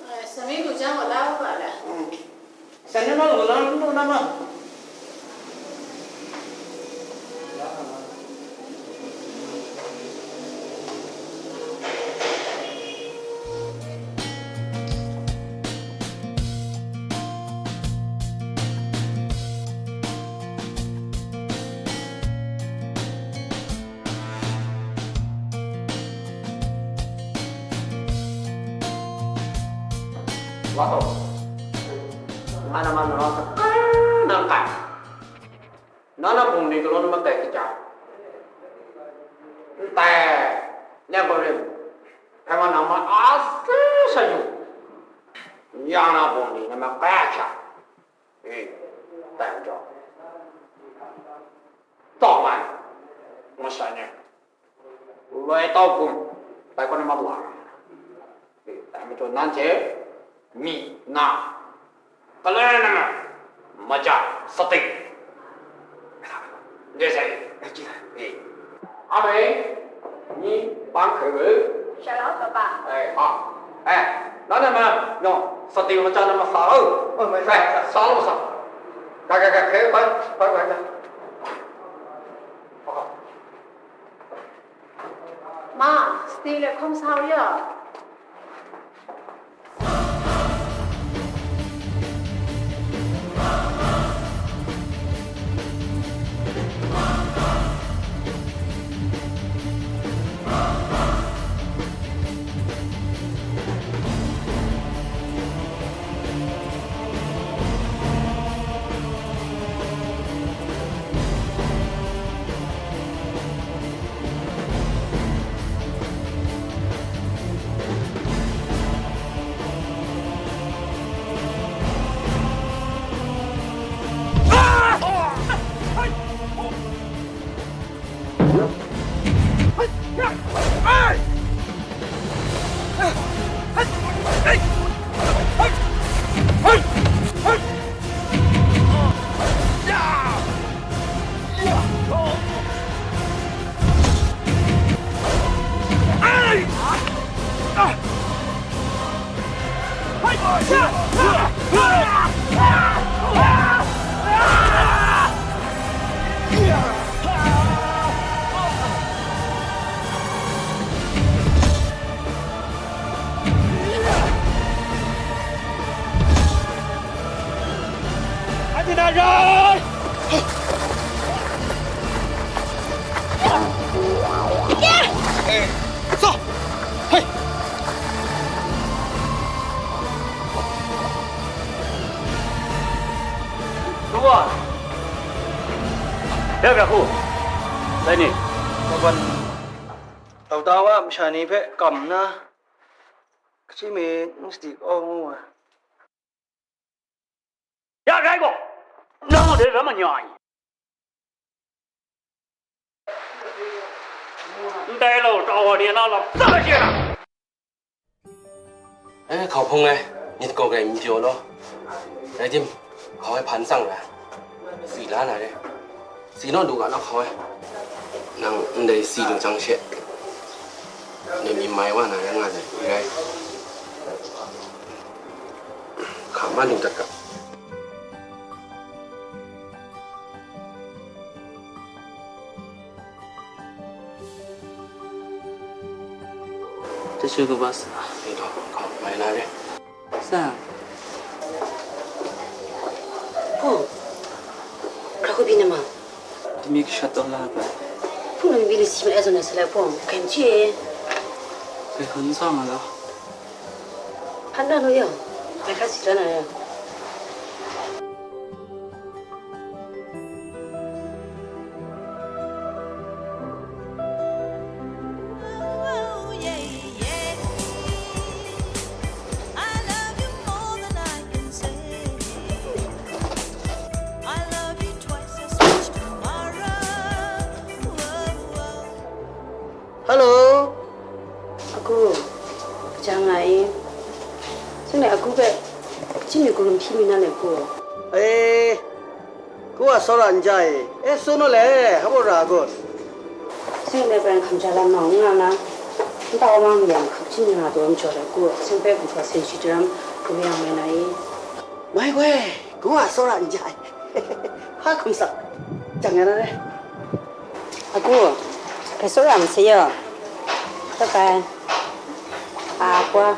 Ai, sami lu jang wa la u ga le. Mm. Sami ma lu la lu na ma. Wa tau. Nga na ma na sa kai na kai. Na na bung ni galaw na ma kai kaja. Ntai. Nya ko rin. Kai ma na ma a su sa yu. Ya na bung ni na ma kai a cha. E, tai majaw, tawng ai, masha ni, loi tau hkum, tai kaw na ma wa, e, tai majaw, nanhte, myi, na, galoi na ma, maja, sating, de sai, e, Amai, ni bang hkoi we. Shalom, Papa. Ai, ha. Ai, na na ma, no, sa ting ma cha na ma sa lo. Oh, mai sa, ai, mai sa. Sa lo sa. Ka, ka, ka, hkoi, bai, bai, bai, bai. Ma, sti le hkawm sa u ya. Anjing na rai! Eh, so! Hei! Kawa! Byak byak hku! Dai ni, kaban, tau ta wa masha ni hpe kam nna, Kaji mi n sadi kaw ngu ai. Ya rai gaw, 这什么娘！你带老招啊，你那老这么些了。 哎， hkau hpung ai, myit gaw garai n pyaw law. Rai tim, hkau ai hpa n tsang ra, si la na re. Si naw lu ga naw hkau ai. Nang ndai si lu jang she, ndai myi mai wa na rai nga ai, rai. Hka ma lu dat ga. 这是个 bus 啊。 Ito, hkau mai la re. Sa. Pung, hkra hku byin na ma? Dimi kasha taw la ai. Hpung nang byin si ma e zawn na sa lai pung, hkyen chye. Kai hkun sa nga la. Hpan na nu yawng, bai hkra si la na yawng. Hello. Agu, kaja nga i? Seng le agu hpe, chyi mi, karum hpyi mi na le agu? E, agu a tsawra n ja e. E, tsun u le, hpa baw ra gun? Seng le bai hkam ja lam nau n nga na, nta wa ma mayam hkap chyi mi nga taw n jaw le agu, seng hpe gumhpraw sen shi daram, kawi yang mai na i? Mai goi, agu a tsawra n ja e. Hpa hkum sak, jang ya na re. Agu, bai tsawra masai yaw. Bye bye. A, agu.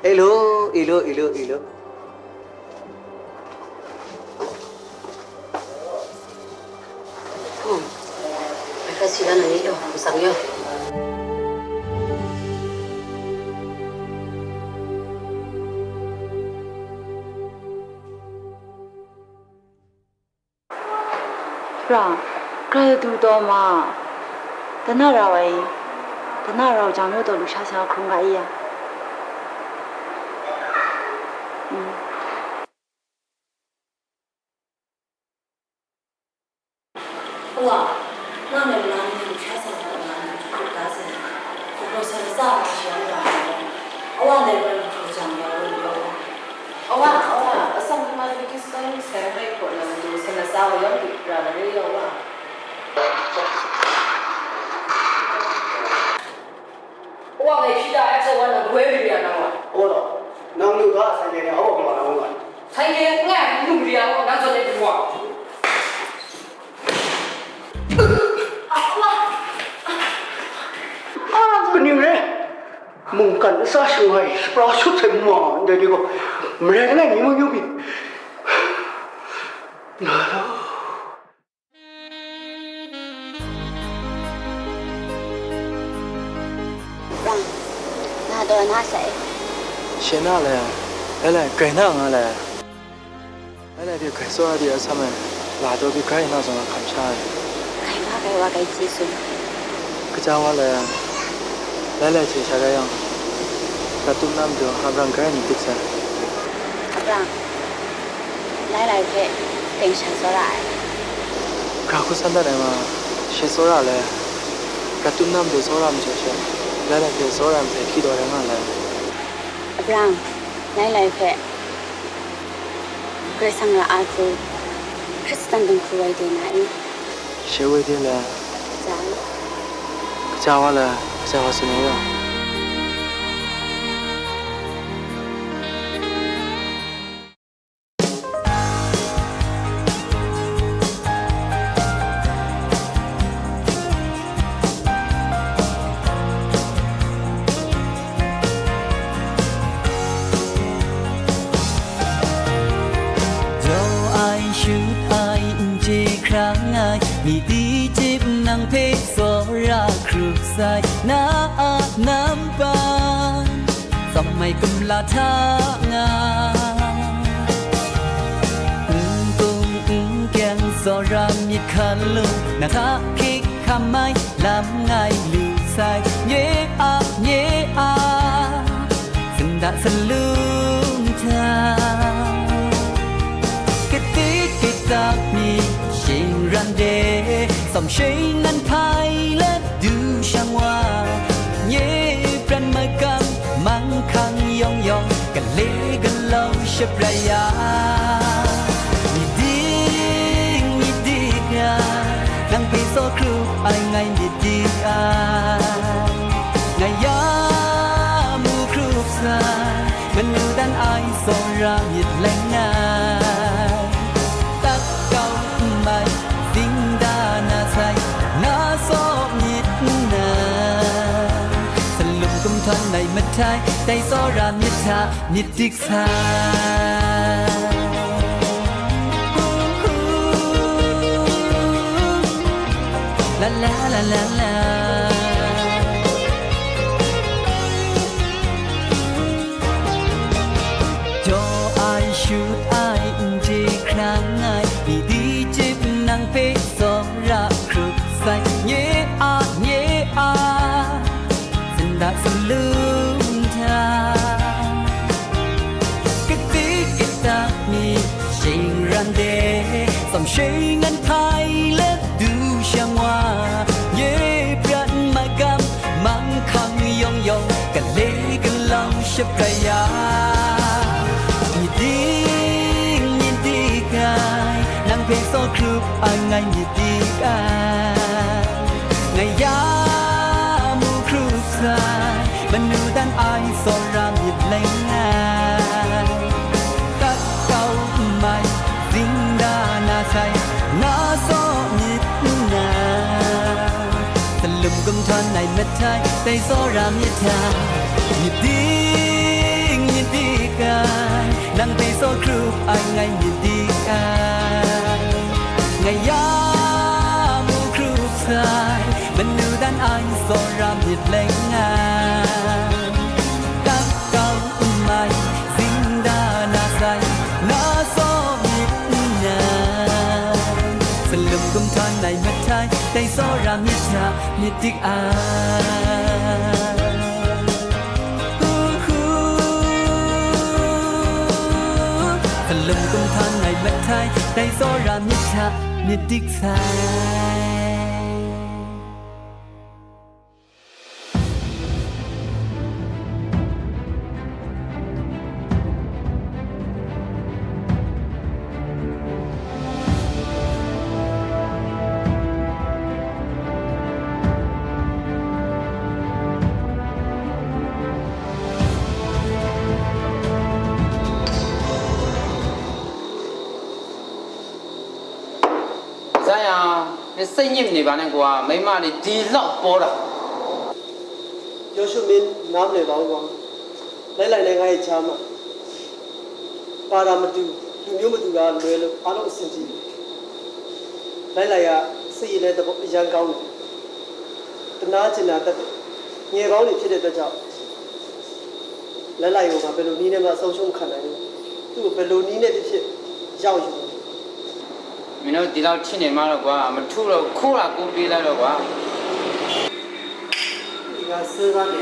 Ilo, ilo, ilo, ilo. Hmm. Bai hkra si la na ni yaw, masang yaw. Pra, grai du taw ma. Dana rau ai, dana rau jang yawng taw lusha sa hkrung ga i ya? Mm. Awa, nang le nang ni lusha sa na, nang ni hkrung ga sa na. Hkrung sa na sa, shi yang ga. Awa, nang le nang hkrung jang ya, ya. Awa, awa, atsam hkuma du hkrit sawng sai hkrai hkaw na matu, sa na sa wa yawng di pra na re ya wa. Awa, ngai hpyi da ai atsam wa na goi ri ya na wa. Awa, nang nu ga sai ne ne, awa, awa, awa. Sai ne ngai nu ri ya wa, nang zawn e du wa. Kaning re? Mungkan ntsa shangai shapra shut sai ma ndai ni gaw, marai langai mi mung yu mi. Na lo. Rang, na taw na sai. She na le, e le, grai na nga le. Lai lai hte grai tsawra de asam e, la taw pyi grai na zawn a hkam sha ai. Grai nga grai wa grai chye tsun. Kaja wa lai yang, lai lai hte sha rai yang, Prat tup na matu Abraham grai ni dik sai. Abraham, lai lai hpe teng sha tsawra ai. Gra hku san dat ai ma, she tsawra le, Prat tup na matu tsawra majaw she, lai lai hte tsawra ai masai hkyi taw rai nga lai. Abraham, lai lai hpe Karai Kasang ra a hku, Hkristan dinghku wai de na i? She wai de le. Kaja? Kaja wa le, kaja wa tsun ai ga. Daw ai, shut ai, n chye hkrang ai, mi di chyip nang hpe tsawra hkrup sai, na a nampan tsawm ai kumla hta nga. N kung n kyang tsawra myit hkalum, nang hta hkrik hkam ai lam ngai lu sai, nye a, nye a, sunda salum hta. Katit kata de, sawm shing ngan hpai let du shang wa, nye pran magam, manghkang yawng yawng, gale galaw shabrai ya. Myit ding, myit ding ai, nang hpe tsaw hkrup ai ngai myit ding ai. Ngai ya mu hkrup sai, manu dan ai tsawra myit leng ai. Tak kau n mai, zingda na sai, na tsaw myit nna, salum kumhtawn ai mahtai, dai tsawra myit hta myit dik sai. La la la la la. Jaw ai, shut ai, n je hkrang ai, myit ding chyip nang hpe tsawra hkrup sai, nye a, nye a, sinda salum hta. Katik kata mi shingran de, sawm shing ngan hpai let du shang wa, nye pran magam, manghkang yawng yawng, gale galaw shabrai ya. Myit ding, myit dik ai, nang hpe tsaw hkrup ai ngai myit dik ai. Ngai ya mu hkrup sai, manu dan ai tsawra myit leng ai. Kat kau n mai, zingda na sai, na tsaw myit nna, salum kumhtawn ai mahtai, dai tsawra myit hta, myit ding, myit dik ai, nang hpe tsaw hkrup ai ngai myit dik ai. Ngai ya mu hkrup sai, manu dan ai tsawra myit leng ai. Kat kau n mai, zingda na sai, na tsaw myit nna, salum kumhtawn ai mahtai, dai tsawra myit hta myit dik ai. Hu hu. Salum kumhtawn ai mahtai, dai tsawra myit hta myit dik sai. ဇာတ်ရ နစိတ်ညစ်မနေပါနဲ့ကွာ မိန်းမတွေဒီလောက်ပေါ်တာ ပြောရှုမင်းနားမလည်ပါဘူးကွာ လိုက်လိုက်နဲ့ငါ့ရဲ့ချားမှာ ပါတာမတူလူမျိုးမတူတာလွဲလို့အားလုံးအဆင်ပြေတယ်လိုက်လိုက်ကစိတ်ရည်လဲသဘောအရမ်းကောင်းတယ်တနာကျင်တာတတ်တယ်ငယ်ကောင်းတွေဖြစ်တဲ့အတွက်ကြောင့် လက်လိုက်ကိုငါဘယ်လိုနည်းနဲ့မှအဆုံးရှုံးမခံနိုင်ဘူးသူ့ကိုဘယ်လိုနည်းနဲ့ဖြစ်ဖြစ်ရောက်ယူမယ် မင်းတို့ဒီလောက်ချစ်နေမှတော့ကွာမထူတော့ဘူးခိုးတာကူးပေးလိုက်တော့ကွာဒီကစဉ်းစားနေ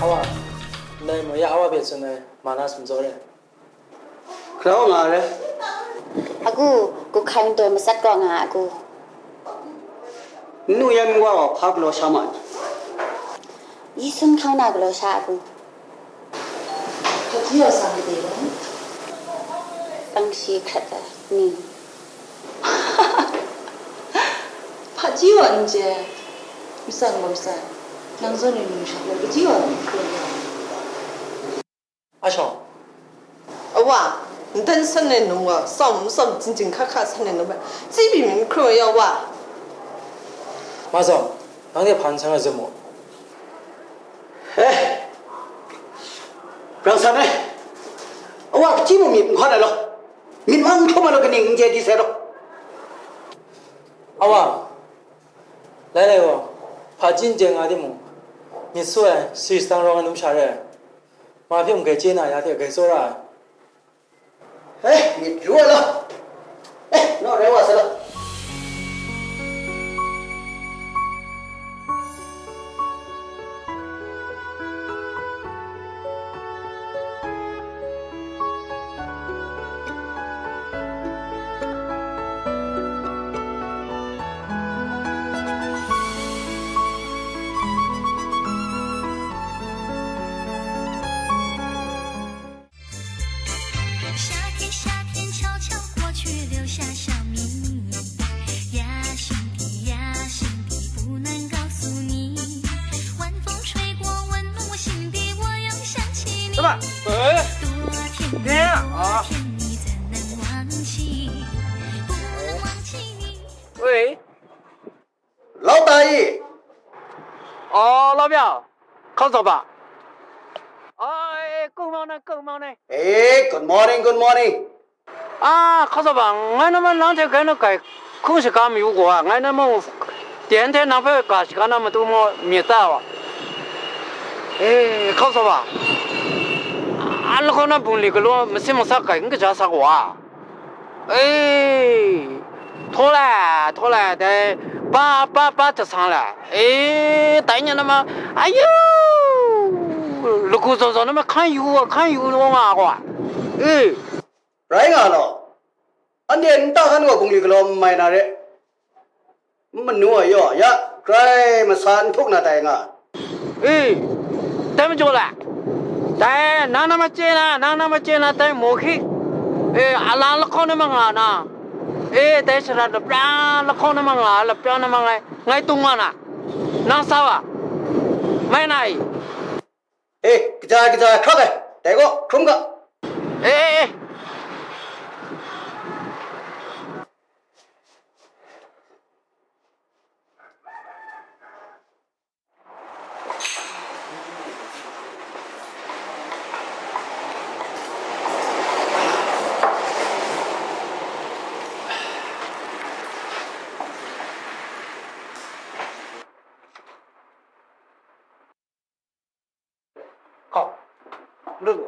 အဝါနိုင်မရအဝါပဲဆိုနေမာနစံစောတယ် ခရဝငါရဲအခုကိုခိုင်တော်မစက်ကောငါအခုနုရဲ့မွေးဝါဖားကလော်ရှာမန်ယီဆွန်ခေါင်းနာကလော်ရှာအခုခတိယောစာမတေဘူးပန်းရှိခတ်တာနင်းဖတ်ကြည့်ပါဦးကျဲမစံမစံနောက်ဆုံးနေနေရှာလို့ကြည့်ပါဦးအချောင်းအဝနတန်ဆန်နေနုံဝါစောင့်စောင့်ချင်းချင်းခါခါဆန်နေနုံပဲစီးပြီးမင်းခရဝါမဆောင်နောက်နေ့ဖန်ဆန်းရစမို့ဟဲပြောင်ဆန်းမဲအဝကကြီးမမြင်ခွာတယ်လို့မြင်မှန်းထုတ်မှလို့ကနေငင်းကျဲဒီဆဲတော့အဝ Lai lai gaw, hpa chyin chye nga timung, myit su ai, sari satsang rawng ai numsha re ai, ma hpe mung grai chye na ya hte grai tsawra ai. Hei, myit yu ai law. Eh, naw rai wa sa law. 夏天，夏天悄悄过去，留下小秘密。呀，心底，呀，心底，不能告诉你。晚风吹过，温暖我心底，我又想起你。 Laban, eh, 多甜蜜， 甜啊。 多甜蜜，怎能忘记？不能忘记你。 Oi, 老大爷。 Oh, 老表，康嫂吧？ Oh, eh, good morning, good morning. Eh, good morning, good morning. 啊，康嫂吧， ngai na ma nang hte grai na grai hkung shaga mayu gaw, ngai na mung teng hte nang hpe ga shaga na matu maw, myit ta wa. Eh, 康嫂吧, a lahkawng na bungli galaw masin masa grai n kaja sa gaw. Eh, htaw lai, htaw lai, dai, pa, pa, pa hta sang lai. Eh, dai nya na ma, ayu, lagu zawn zawn na ma hkan yu, hkan yu nga gaw. Eh. Rai nga law, anhte nta hkan gaw bungli galaw n mai na re, n manu ai yaw ya, grai masa n htuk na tai nga. E, dai majaw la, dai nang na ma chye na, nang na ma chye na, dai mawhki, e, a la lahkawng na ma nga na, e, dai shara lapra lahkawng na ma nga, lapra na ma ngai, ngai tung nga na, nang sa wa, mai na i? E, kaja ai, kaja ai, hkrak ai, dai gaw, hkrum ga. E, e, e. Hkau, lu lu.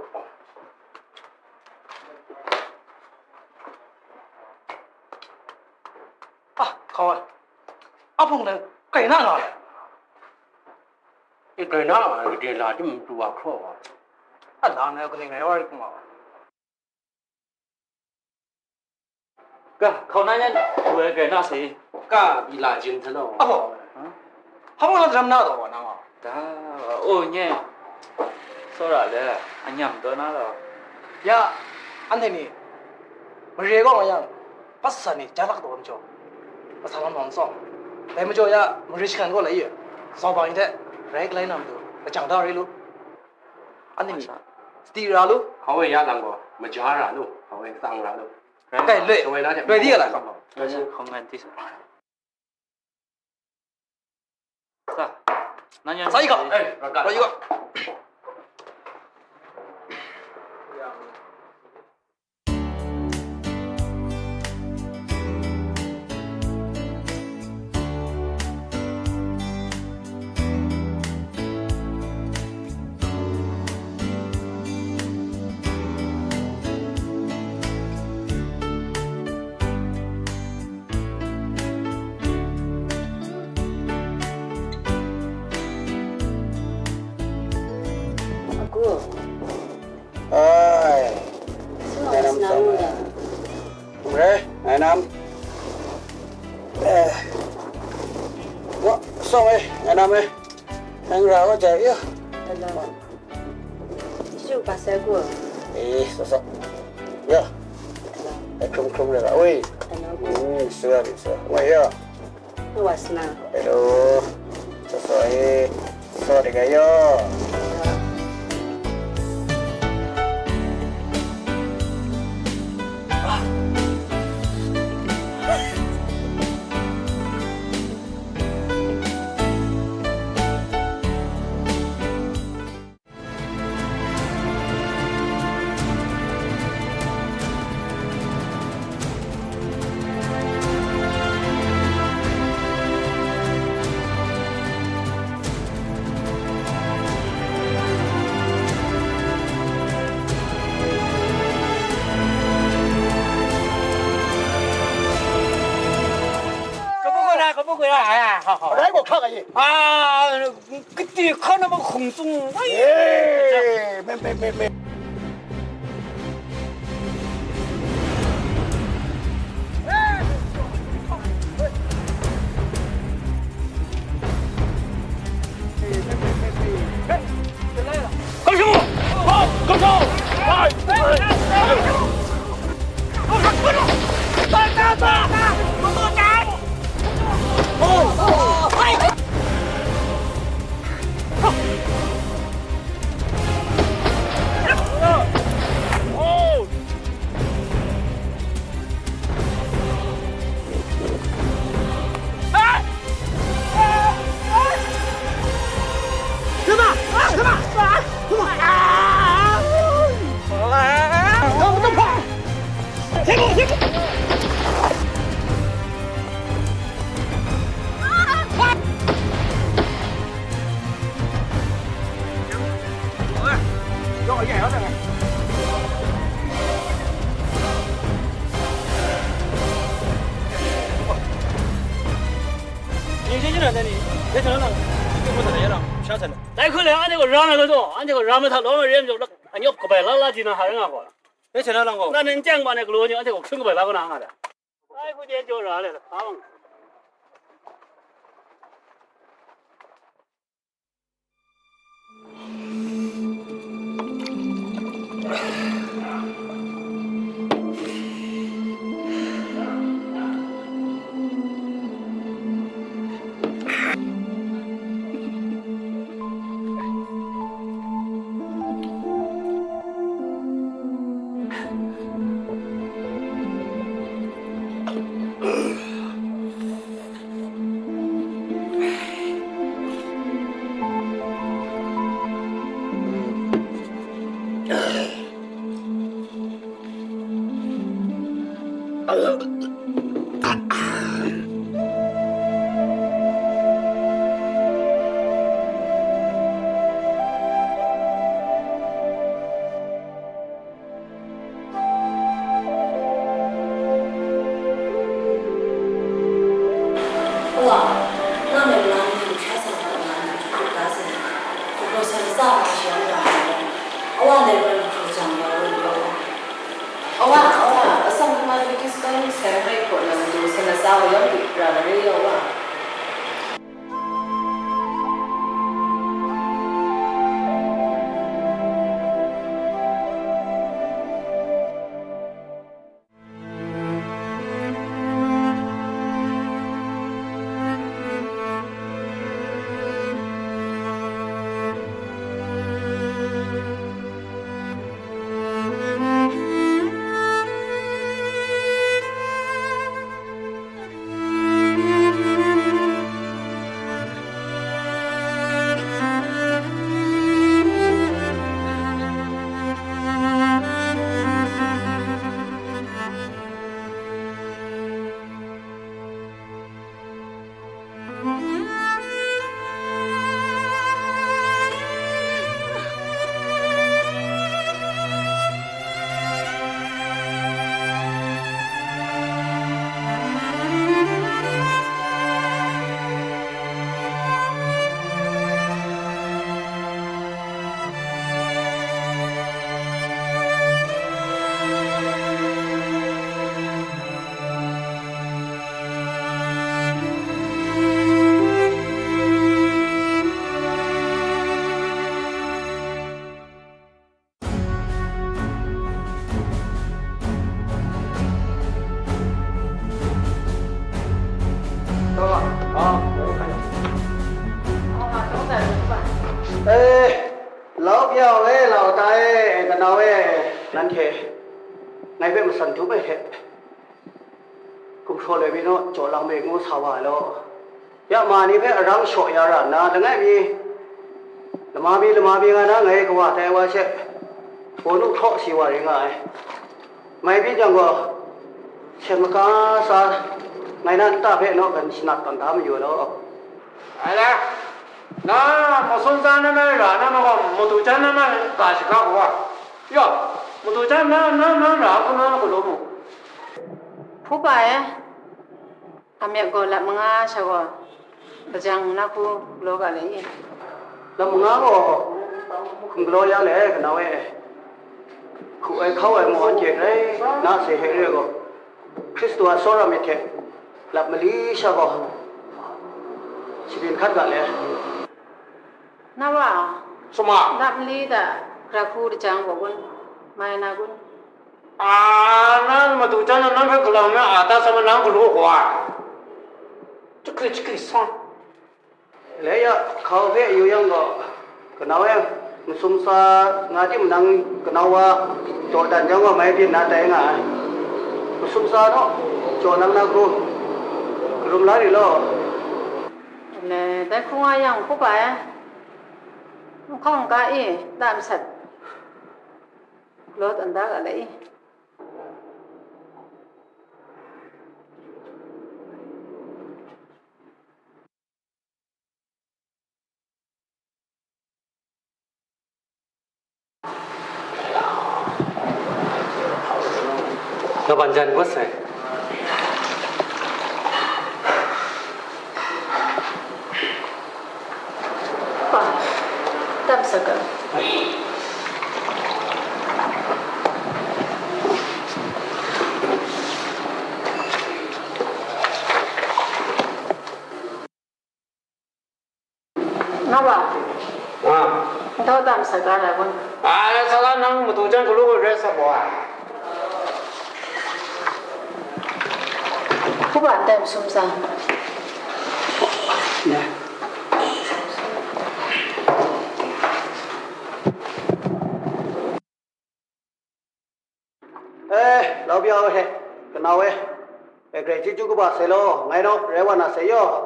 A, hkau ai. A hpung dai, grai na nga ai. E, grai na nga ai, gade la tim du wa hkraw wa. A, nang ngai kaning rai wa rai hkung wa. Ga, hkau na yan, du ai grai na si. Ga, bi la jin hta naw. Apo. Hpa mung na daram na taw wa nang a? Da, o nye. Tsawra le, a nyam taw na law. Ya, anhte ni, mare gaw nga yang, hpa sa ni ja lak taw majaw, masa lam lam tsawm. Dai majaw ya, mare shagan gaw lai ye, zaubang ni hte, rai galai na matu, lajang da rai lu. Anhte ni, sadi ra lu. Hkau e ya lang gaw, maja ra lu, hkau e tsang ra lu. Kai, loi, loi di ya la. Hkau ngan di sa. Sa, nan yan sa i ga. Sa i ga. Aku. Ai. Ngai nam sa mai. Re, ngai nam. Eh. Wa, song eh, ngai nam eh. Nang ra wa jai ya. Shu pa sai ku. Eh, so so. Ya. Ai, hkrum hkrum rai la. Oi. Hmm, sua ni sua. Oi, ya. Wasna. Hello. So so, eh. So de ga yo. Rai gaw hkra ga ye. Ah, kati hkan na ma hkung tsung. Eh, me, me, me, me. 干什么？好，跟上！哎，哎，哎，快点！快点！快点！快点！哦，哦，哎！ Dai hkoi le, anhte gaw ra na law, anhte gaw ra mahta law, ma re ai majaw, anyawk kabai la la di na, hpa rai nga gaw. Dai hkoi le, nang gaw. Na ning chyang ba ne galaw ni, anhte gaw hkring kabai la kau na nga da. Ai, hku de jaw ra le, hpa bang. အဝဲ နမ့ၢ်လမ်းယူထားစရာလမ်းယူခုတ်တားစင် ကိုယ်ကိုယ်ဆန္ဒပြနေရတာ။ အဝဲလည်း ဘယ်လိုကြံရလဲ။ အဝဲ အဝဲ အဆောင်မှာ ဒီကစ်တန်ဆယ်ဟိုက်ကိုလည်း ဆန္ဒပြရတာ။ အဝဲ Lau pya e, lau ta e, kanau e, nanhte ngai hpe matsan dum ai hte, gumhpraw loi mi naw, jaw lang mi ngu sa wa ai law. Ya ma ni hpe arang shaw ya ra nna, langai mi, lama mi, lama mi nga na ngai kawa tai wa she, bawnu hkraw si wa ring nga ai. Mai byin yang gaw, seng maka sa ngai na nta hpe naw kan shanat tawn da mayu law. Ai la, na, masum tsa na mai ra na ma gaw, madu jan na mai ga shaga gaw, ya, madu jan na, na, na ra hku na, na galaw mu. Hpu pa e, a myit gaw lat manga sha gaw, Lajang na hku galaw ga le i? Lam manga gaw hkum galaw ya le, kanau e. Hku ai hkau ai mung anhte grai na se hpe re ai gaw, Hkristu a tsawra myit hte lap mali sha gaw shabyin hkat ga le. Na wa, Suma. Lap mali hta gara hku lajang gaw kun, mai na kun? A, nang madu jan na nang hpe galau na a ta sa ma nang galu gaw a? Chakri chakri sawng. Lei ya, hkau hpe yu yang gaw, kanau e, masum sa nga tim nang kanau wa dawdan jang gaw mai byin na tai nga ai. Masum sa naw, jaw nang na hku, karum la ri law. Dai hku nga yang hkup ai, nhkawng ga e, ta masat, galaw tawn da ga le i? Kaban jan ngut sai. Pa, tam sa ga. Nga wa. Ah. Ndau tam sa ga la gun. Ah, sa ga nang madu jan galu gaw rai sa gaw a. Hkuba ndai masum sa. Ya. Eh, lau bya e, kanau e, e, grai chyeju kaba sai law, ngai naw rai wa na sai yaw.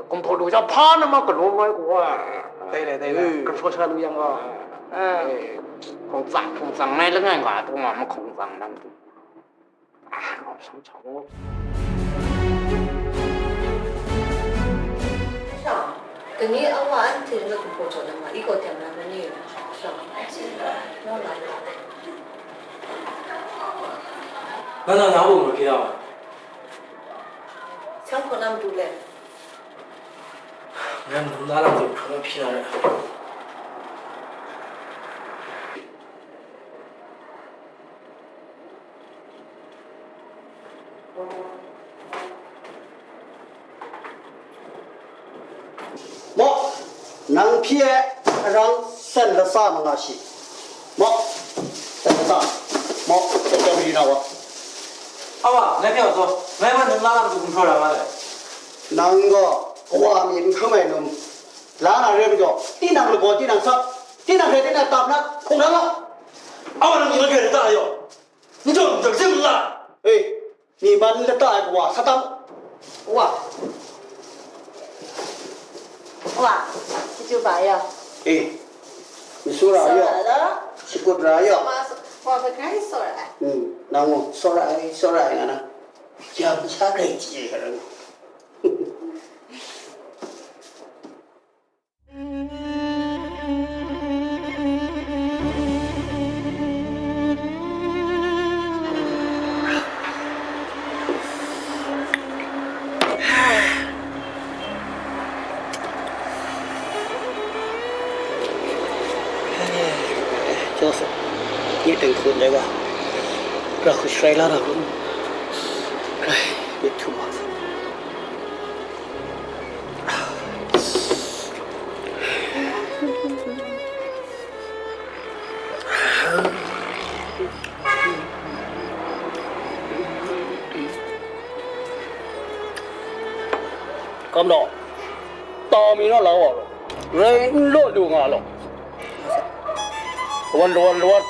Kumhpaw lu jang hpa na ma galaw ngai gaw. Dai le, dai le. Kumhpaw sha lu yang gaw. Eh, hkawng tsang, hkawng tsang ngai langai nga, hkawng nga ma hkawng tsang nang tu. Sha, kani awa anhte na kumhpaw jaw na ma, i gaw teng na ma ni? Sha, no la la. Nang na na mung lu hkye na ma? Shan hkaw na matu le? Nang num na lam zawn hkrum na hpyi na re. Maw, nang hpyi ai arang sen lasa ma nga shi? Maw, sen lasa. Maw, sen lasa ma nga wa? Awa, ngai hpyi wa taw, ngai hpe num la lam tu gumhpraw ra nga le. Nang gaw, kawa mi n hkrum ai num la na re majaw, tinang lagaw, tinang sap, tinang hkrai, tinang tap na hkung na lau. Awa, nang myit na hkrai lata yaw. N jaw, n jaw, n la. E, ni man lata ai kawa sa tam. Wa. Wa, chyeju ba yaw. E, masura yaw. Sora la. Shakut ra yaw. Wa, wa, wa, grai sora ai. Hmm, nang gaw, sora ai, sora ai nga na. Yam sha grai chye ai nga na. Joseph, ni teng hkun dai ga, ra hku sharai la na kun, rai myit htum wa sa. Kam law, tau mi naw la wa law, rai n law lu nga law. Lawan, lawan, lawan.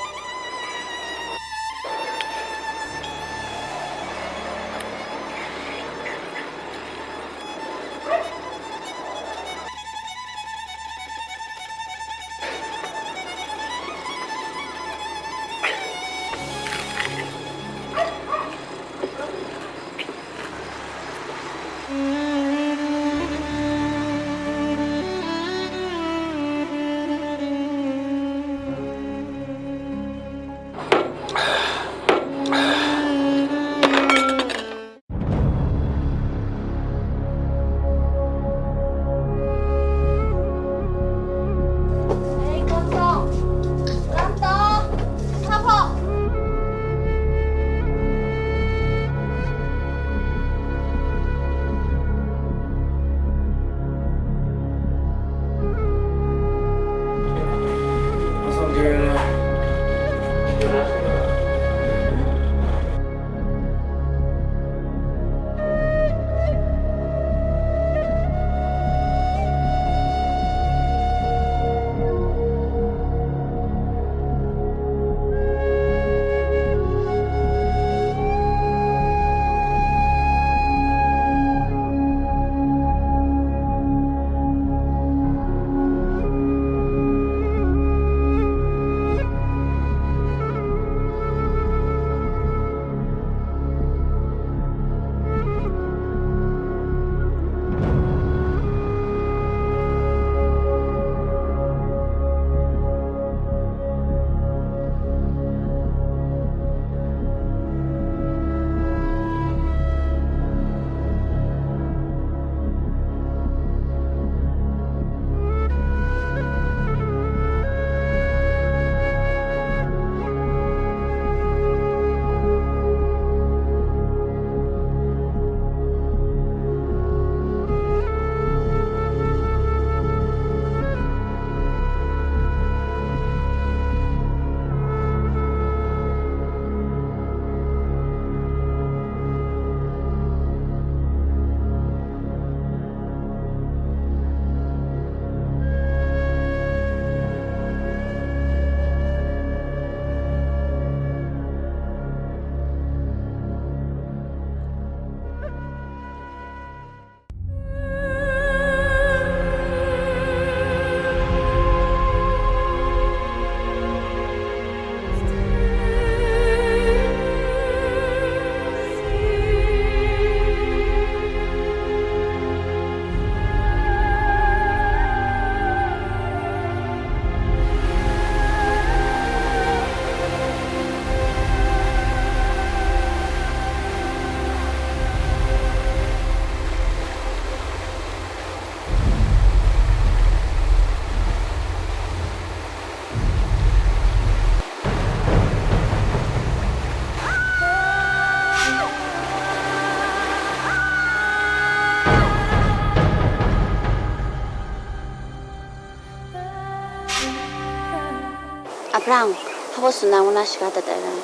Rang, hpa baw tsun na ngu na shaga dat ai rai.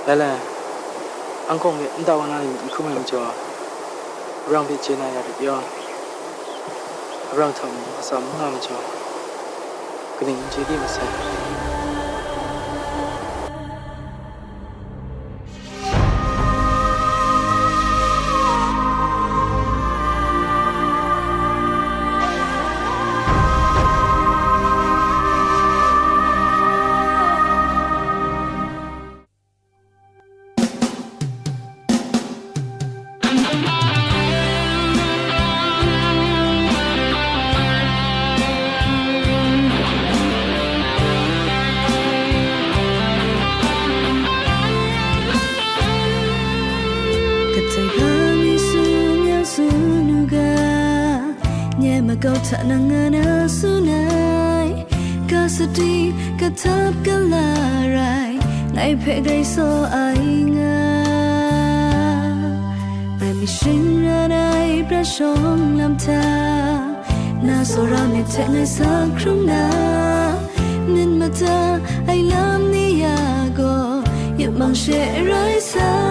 Lai lai, anhkawng hpe nta wa na ni myit n hkrum ai majaw, arang hpe chye na ya rit yawn, arang hta mung atsam n nga majaw, kaning n chye di masai. Katai hpa mi tsun yang tsun u ga, nye makau hta nang nga na tsun ai, ka sadi ka htap ka la rai, ngai hpe grai saw ai nga. Ngai myit shing ran ai pra shawng lam hta, na tsawra myit hte ngai sa hkrum na, myit mada ai lam ni ya gaw, yupmang she rai sai.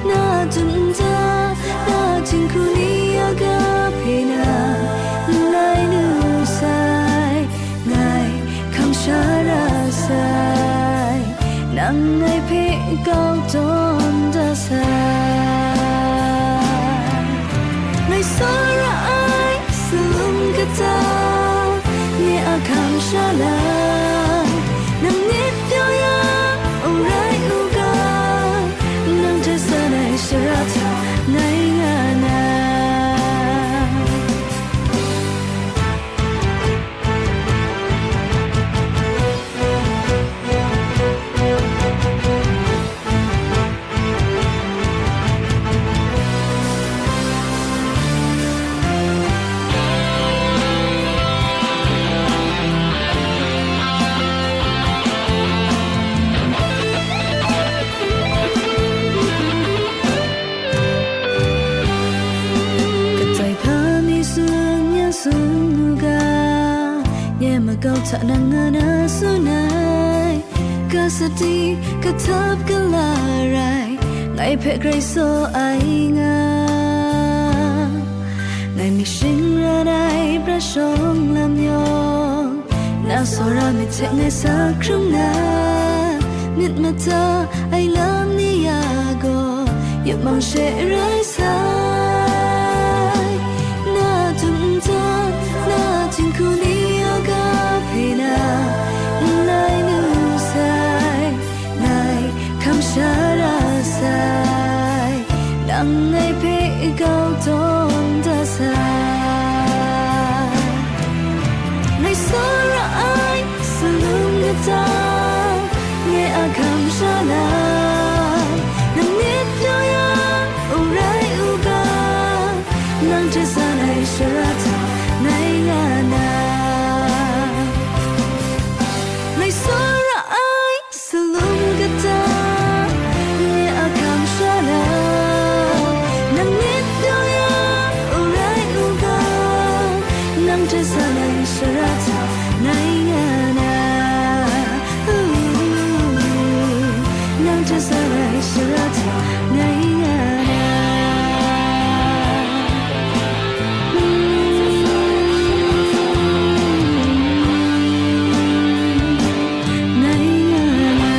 Na dum nta, na jinghku ni ya ga hpe na, n lai nu sai, ngai hkam sha ra sai, nang ngai hpe kau tawn da sai. Ngai tsawra ai salum kata, nye a hkam sha lai, nang myit pyaw ya, o rai u ga, nang hte san ai shara hta ngai nga na. Katai hpa mi tsun yang tsun u ga, nye makau hta nang nga na tsun ai, ka sadi ka htap ka la rai, ngai hpe grai saw ai nga. Ngai myit shing ran ai pra shawng lam yawng, na tsawra myit hte ngai sa hkrum na, myit mada ai lam ni ya gaw, yupmang she rai sai. Na dum nta, na jinghku ni ya ga hpe na, n lai nu sai, ngai hkam sha ra sai, nang ngai hpe kau tawn da sai. Ngai tsawra ai salum kata, nye a hkam sha na, nang myit pyaw ya, o rai u ga, nang hte san ai shara hta ngai nga na. Ngai tsawra ai salum kata, nye a hkam sha na, nang myit pyaw ya, o rai u ga, nang hte san ai shara hta ngai nga na. Nang hte san ai shara hta ngai nga na. Ngai nga na.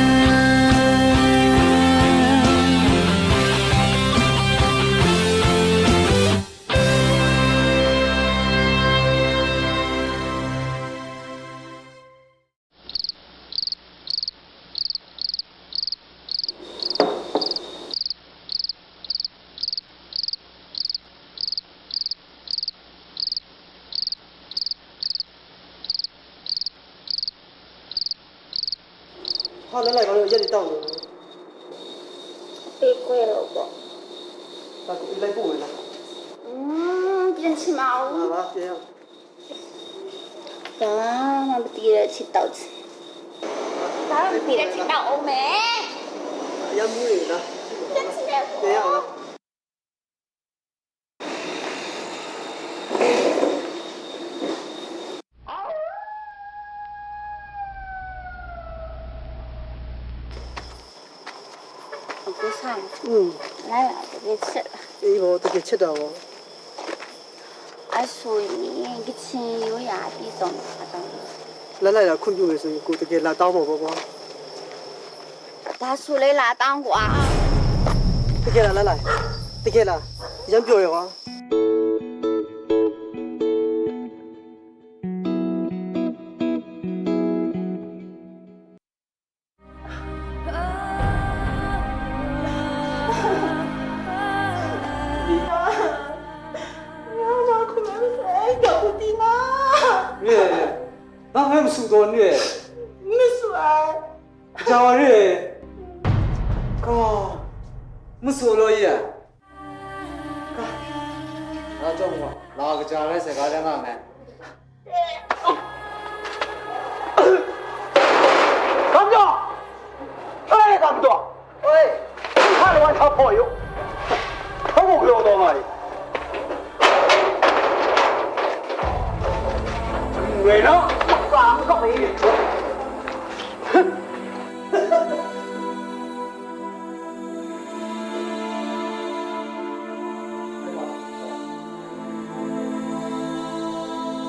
Hpa la lai, hpa la yan ni tau ni. Pe koi lo ko. Ta ko ilai ko la. Hmm, jan si mau. La la, ya. Ta ma bati ra si tau. Ta ma bati ra si tau me. Ya mu ni la. Jan si mau. Ya la. Gu san, mm, lai a, tike chet la. E gaw, tike chet da gaw. A su ni, kachin yu ya, pyi tsawm a tsawm. Lai lai la hkum yu me su, ku tike la tau maw, gaw? Da su le la tau gu a. Tike la, lai lai. Tike la, yan pyaw ya wa. Re, nang hpe masu tawn re. Masu ai. Kaja wa re. Ka, masu law ye. Ka, na chyawm gaw, la kaja rai sai ga dan nga nngai. Kam jaw! Oi, kam jaw! Oi, hpa lawan hpa hpaw yu. Hpa mung galaw taw nga yu. Woi na, ka n kap ai ni.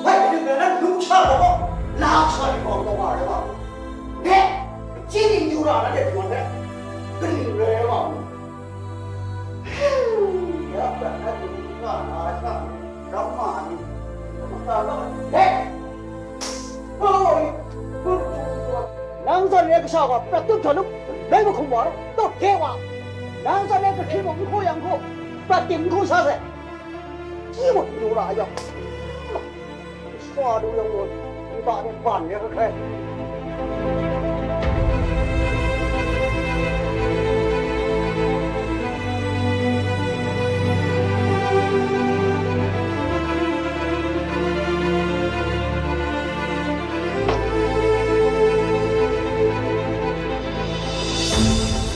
Bai, kaning rai nna, numsha gaw, lasha ni gaw, taw nga rai nga mu. Ne, chyi ni yu ra na de, kaning rai, kaning rai nga mu. Ya prat na du nga na sha, ramma ni, kaning rai nga mu. Ne, oi, nang zawn re kasha gaw, prat tup htaw lup, rai mahkum wa, taw de wa. Nang zawn re kahkring mung n hkaw yang hkaw, prat ting n hkaw sa sai. Ji mung du ra yang, swa du yang gaw, nta de ban ya hkrai.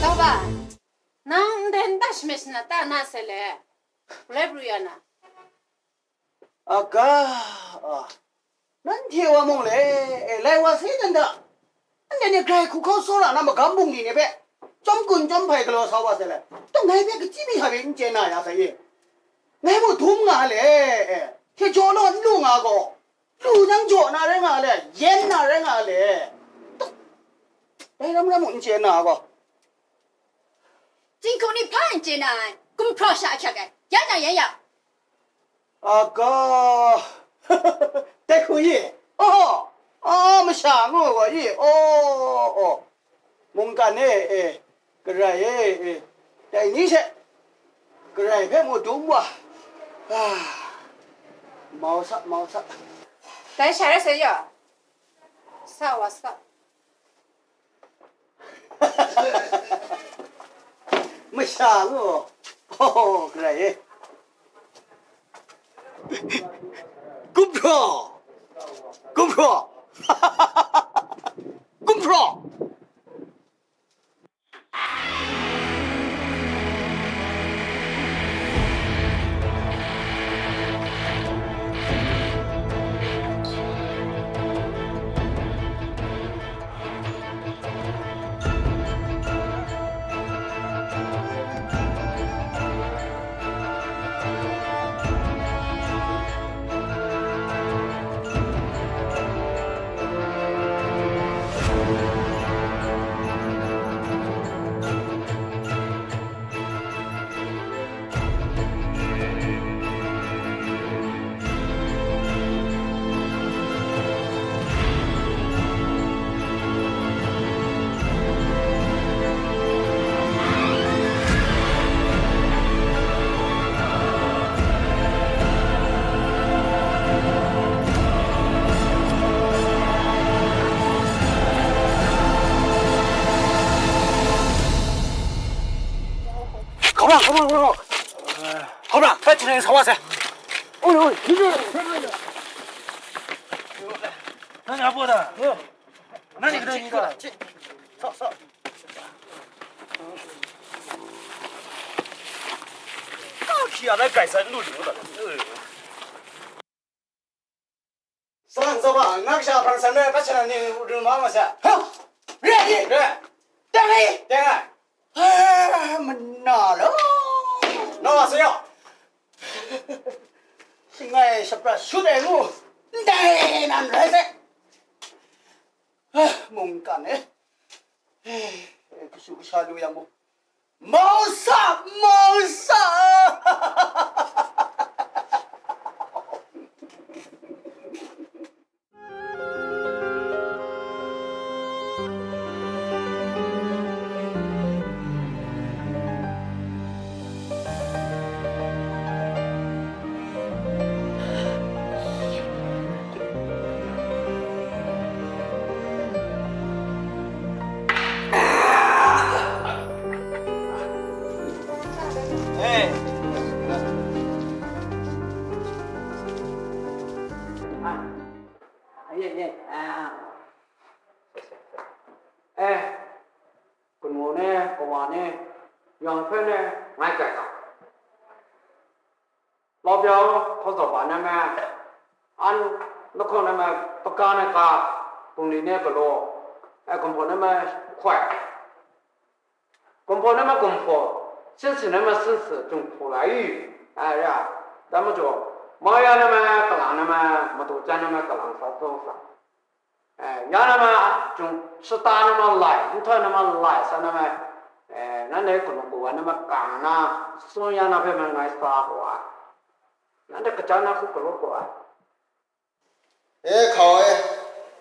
Tau ba, nang ndai nta shame shana ta na se le? Rai pru ya na? Aga, a, nanhte wa mung le, e, lai wa sai dan da. Anhte ni grai hku hkau tsawra na magam bungli ni hpe, chyawm gun chyawm hpai galaw sa wa sai le. Tung ngai hpe kachyi mi hta bai n chye na ya sai ye. Ngai mung dum nga le, e, hte jaw law n lu nga gaw, lu nang jaw na rai nga le, yen na rai nga le. Dai ram ram mung n chye na gaw. Jinghku ni hpa n chye na ai, gumhpraw sha ahkyak ai, yan na yan ya. Aga, dai hku ye, oh, oh, masha ngu gaw ye, oh, oh, mungkan e, e, Karai e, e, dai ni hte, Karai hpe mu dum wa, ah, mau sa, mau sa. Dai sha rai sai ya, sa wa sa. Masha ngu, oh, Karai e. Gumhpraw! Gumhpraw! Gumhpraw! Hkau ra, hkau ra, hkau ra. Hkau ra, hkrai hkrai sa wa sai. Oi, oi, ni ni. Na na bo da. Na ni ka ni da. Sa, sa. Ka hkya rai kai san lu ni da. Salang tsawra, nang sha hpang san rai, hpa chana ni ru ma ma sha. Ha! Re ai! Re! Teng ai! Teng ai! Ha! Kashu kasha lu yang mung, mau sa, mau sa. Eh, kanu ni, kawa ni, yawng hpe ni, ngai kai ga. Lau bya u, hkaw zaw ba na me, an lahkawng na me, paka na ka, bungli na galaw, e, gumhpaw na me hkoi, gumhpaw na me gumhpaw, sinsi na me sinsi, jinghku la i, a ya, dai majaw, maya na me, kalang na me, madu jan na me, kalang sa, tsawng sa. Eh, ya na ma, jung, shata na ma lai, nhtoi na ma lai, sa na ma, eh, nanhte hkun hku wa na ma kang na, sung ya na hpe man ngai sa gaw ai. Nanhte kaja na hku galaw gaw ai. E hkau e,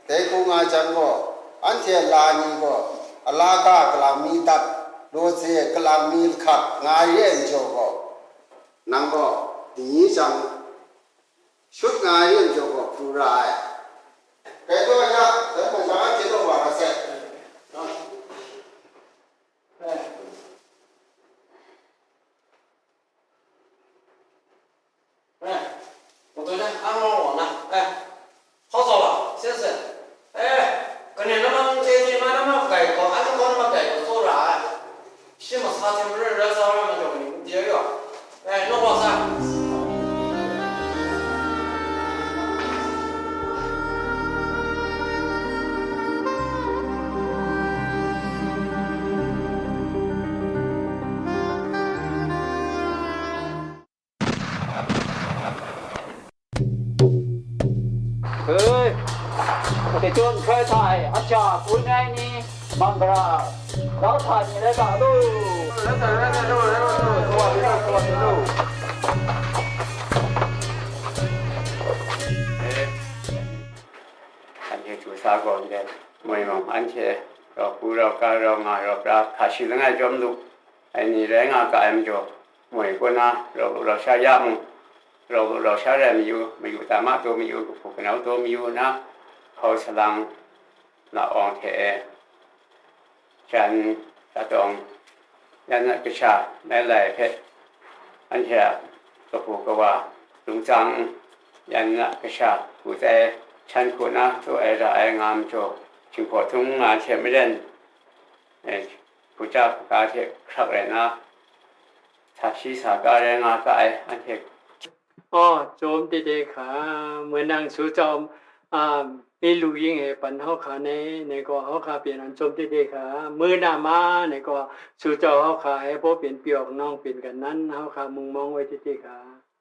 dai hku nga jang gaw, anhte a la ni gaw, a la ga kalang mi dat, law ze kalang mi lahkat nga re ai majaw gaw, nang gaw, dinyi jang, shut nga ai yen jaw gaw pru ra ai. Rai taw ya, dai hpang sha anhte taw wa ra sai. Eh, eh, 我昨天安慰我呢，哎，好走了，先生。 Eh, kaning namang chye chye ma namang grai gaw, anhte gaw namang grai gaw tsawra ai. Shi masa hte maren rai sa ai majaw ni n chye yaw. Eh, naw wa sa. เฮ้ย ปฏิจนเคยถ่าย อาจารย์ปุ้ยไนนี่ มังกรา เราถ่ายมีอะไรบ้างลูก แล้วแต่แล้วแต่ลูกแล้วแต่ลูกสวัสดีลูกสวัสดีลูก อันนี้จูซาก่อนเด่นมวยมองอันเชเราคูเรากาเรางาเราปราบขาดชีวิตง่ายจอมลุก ไอ้นี่แรงอากาศมันจบ Moi kaw na, rau lu rau sha ya mung, rau lu rau sha rai mayu, mayu ta ma taw mayu, kahpu kanau taw mayu na, hkau salang, la awng hte e, jan, tatawng, yan na kasha, nai lai hpe, anhte a kahpu kawa, lungtsang, yan na kasha, hku tsai, htan hku na, taw ai ra ai nga majaw, Jinghpaw htung nga hte maren, e, hkuja hkuga hte hkrak rai nna, sa shi sa ga rai nga ga ai, anhte. Aw, chyawm tete hka, mui nang su chyawm, a, mi lu ying e pan hkau hka nei, nei gaw hkau hka pyi nan chyawm tete hka, mui na ma, nei gaw su chyawm hkau hka e, baw pyin pyi awk nawng pyin kan nan hkau hka mung mawng woi tete hka.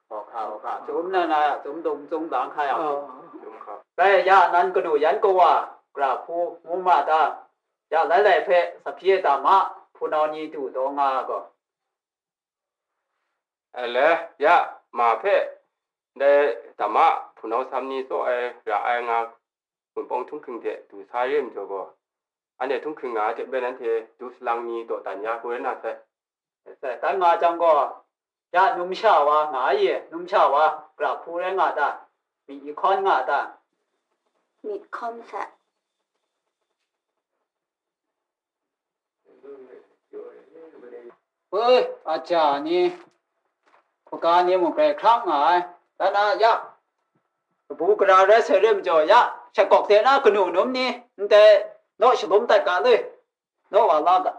Hkau hka, hkau hka, chyawm na na, chyawm dum chyawm dang hka yang. Aw. Rai ya, nan kanu yan kawa, gra hpu, ngu ma ta? Ya, lai lai hpe, sa hpyi ai ta ma, hpunau ni du taw nga gaw. Ele, ya, ma hpe, ndai dama hpunau sam ni tsaw ai, ra ai nga, Wunpawng htunghking hte du sa re ai majaw gaw, anhte htunghking nga ai hte maren anhte du salang ni dawdan ya hku rai na sai. Sai, dan nga jang gaw, ya, numsha wa nga ai, numsha wa, gra hpu rai nga ta? Myi hkawn nga ta? Myi hkawn sai. Oi, aja ni, hpaga ni mung grai hkrak nga ai. Dan a, ya, kabu gara rai sai re majaw, ya, shat kawk de na kanu num ni, ndai naw shalum dat ga le, naw wa la ga.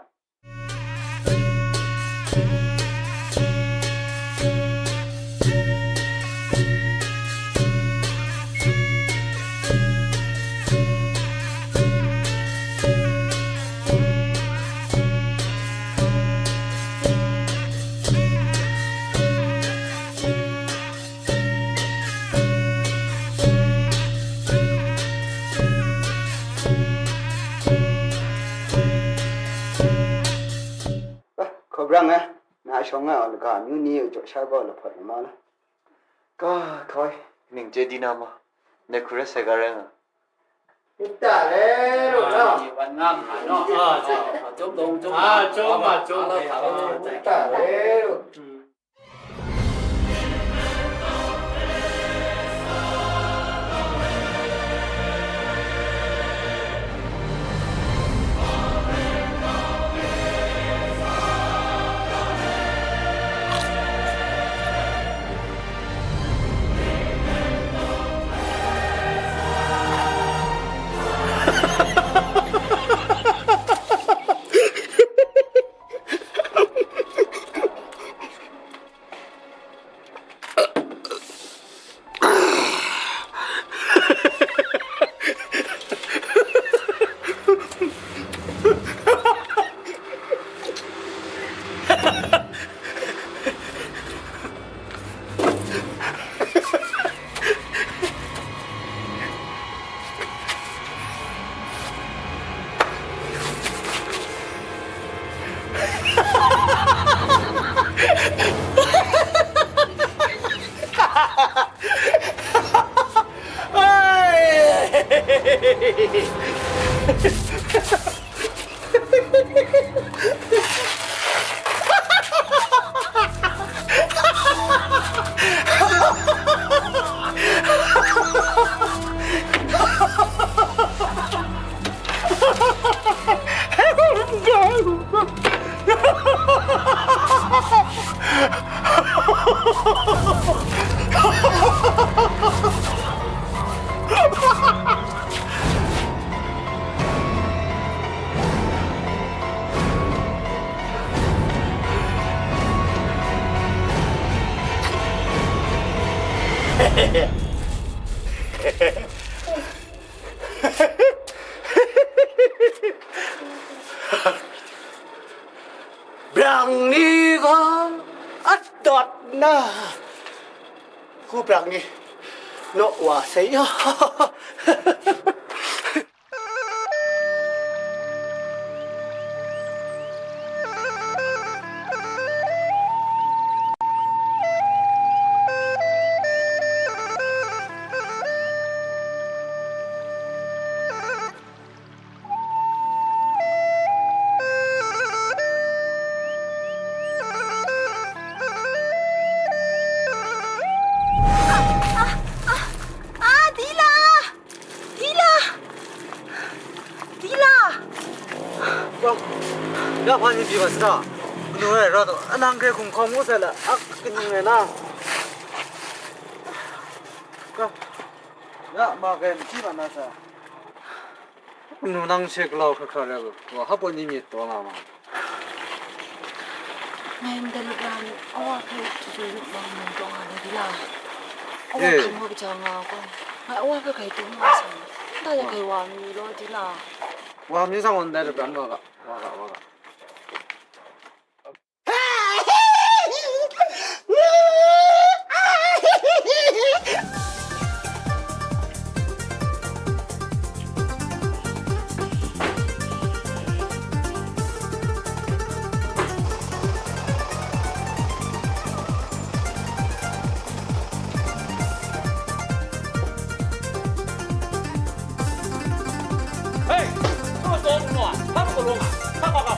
Brang e, na shawng nga ai laga amyu ni e jaw sha gaw lahpawt lu ma la. Ka, hkoi. Ning chye di na ma? Ndai hku rai sai ga rai nga. Nta re ru na. Wan nga ma no. Ah, chyawm dawng, chyawm Ah, chyawm ma, chyawm ma. Nta re ru. Brang ni gaw a dawt na, ku brang ni naw wa sai ya. Ah, ah, ah, Dila! Dila! Dila! Bang, ya hpa ni pyi ma sata? Kanu rai ra taw, anang hkrai hkum hkawm ngu sai la, ak kanu rai na. Ka, ya ma kai machyi ma na sa. Kanu nang she galau hkra hkra rai lu, wa hpa ni myit taw nga ma. Ngai ndai lup lam, awa hpe jaju lup lam nang taw nga na di la? Awa Eh. Hkam wa kaja nga gaw, ngai awa hpe grai taw nga sai. Nta de grai wa mi law di la? Wa mi sang gaw ndai lup lam wa ga, wa ga, wa ga. Hei, hpa taw nnu a, hpa majaw lawng a, hpa hpa hpa.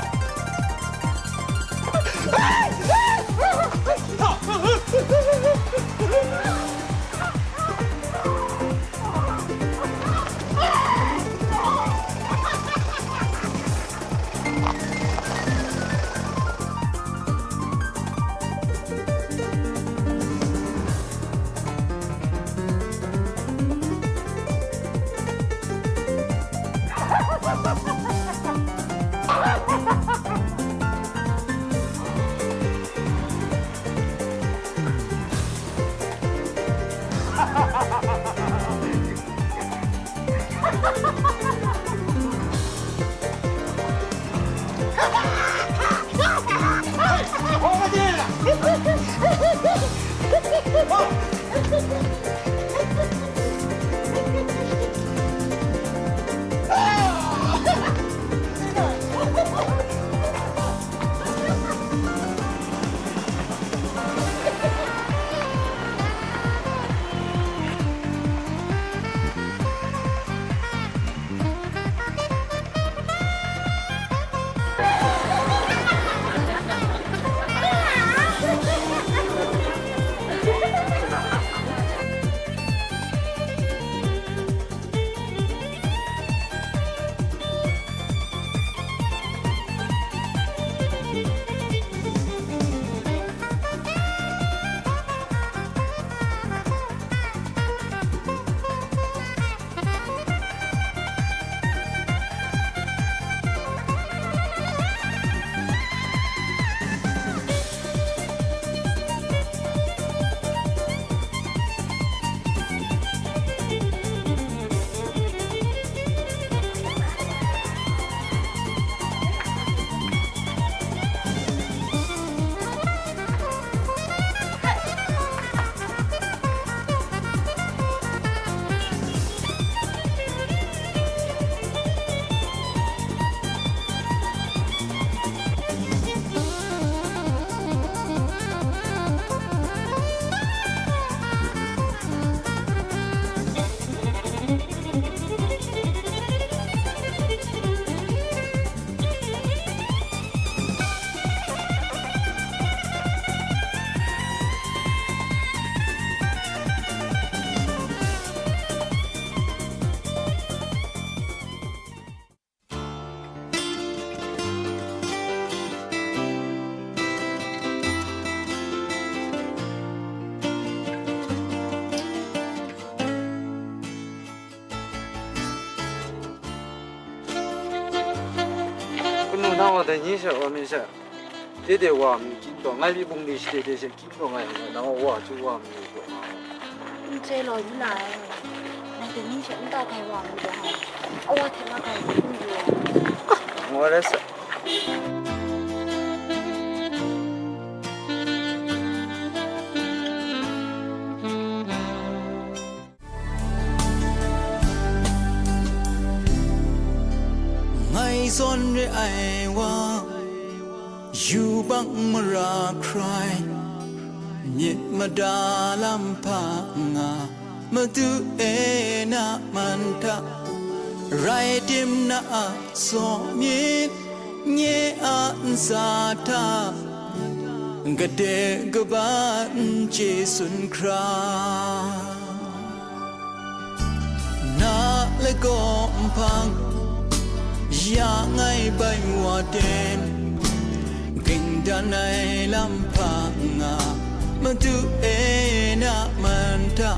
Nang dai ni she wa mi she, de de wa mi kyin taw, ngai mi bungli shade de she kyin taw ngai, nang wa chyu wa mi taw nga. N chye law yu na ai. Nang dai ni she n ta tai wa mi taw ai. Awa hte ma tai n yu ai. Ngai rai sa. Ngai zawn re ai wa, yubak mara hkrai, myit mada lam hpa nga, Madu e na man hta, rai tim na a tsaw myit, nye a ntsa hta, gade gaba n chye tsun hkra. Na lagaw nhpang ya ngai bai wa ten, ging dan ai lam hpa nga, Madu e na man hta,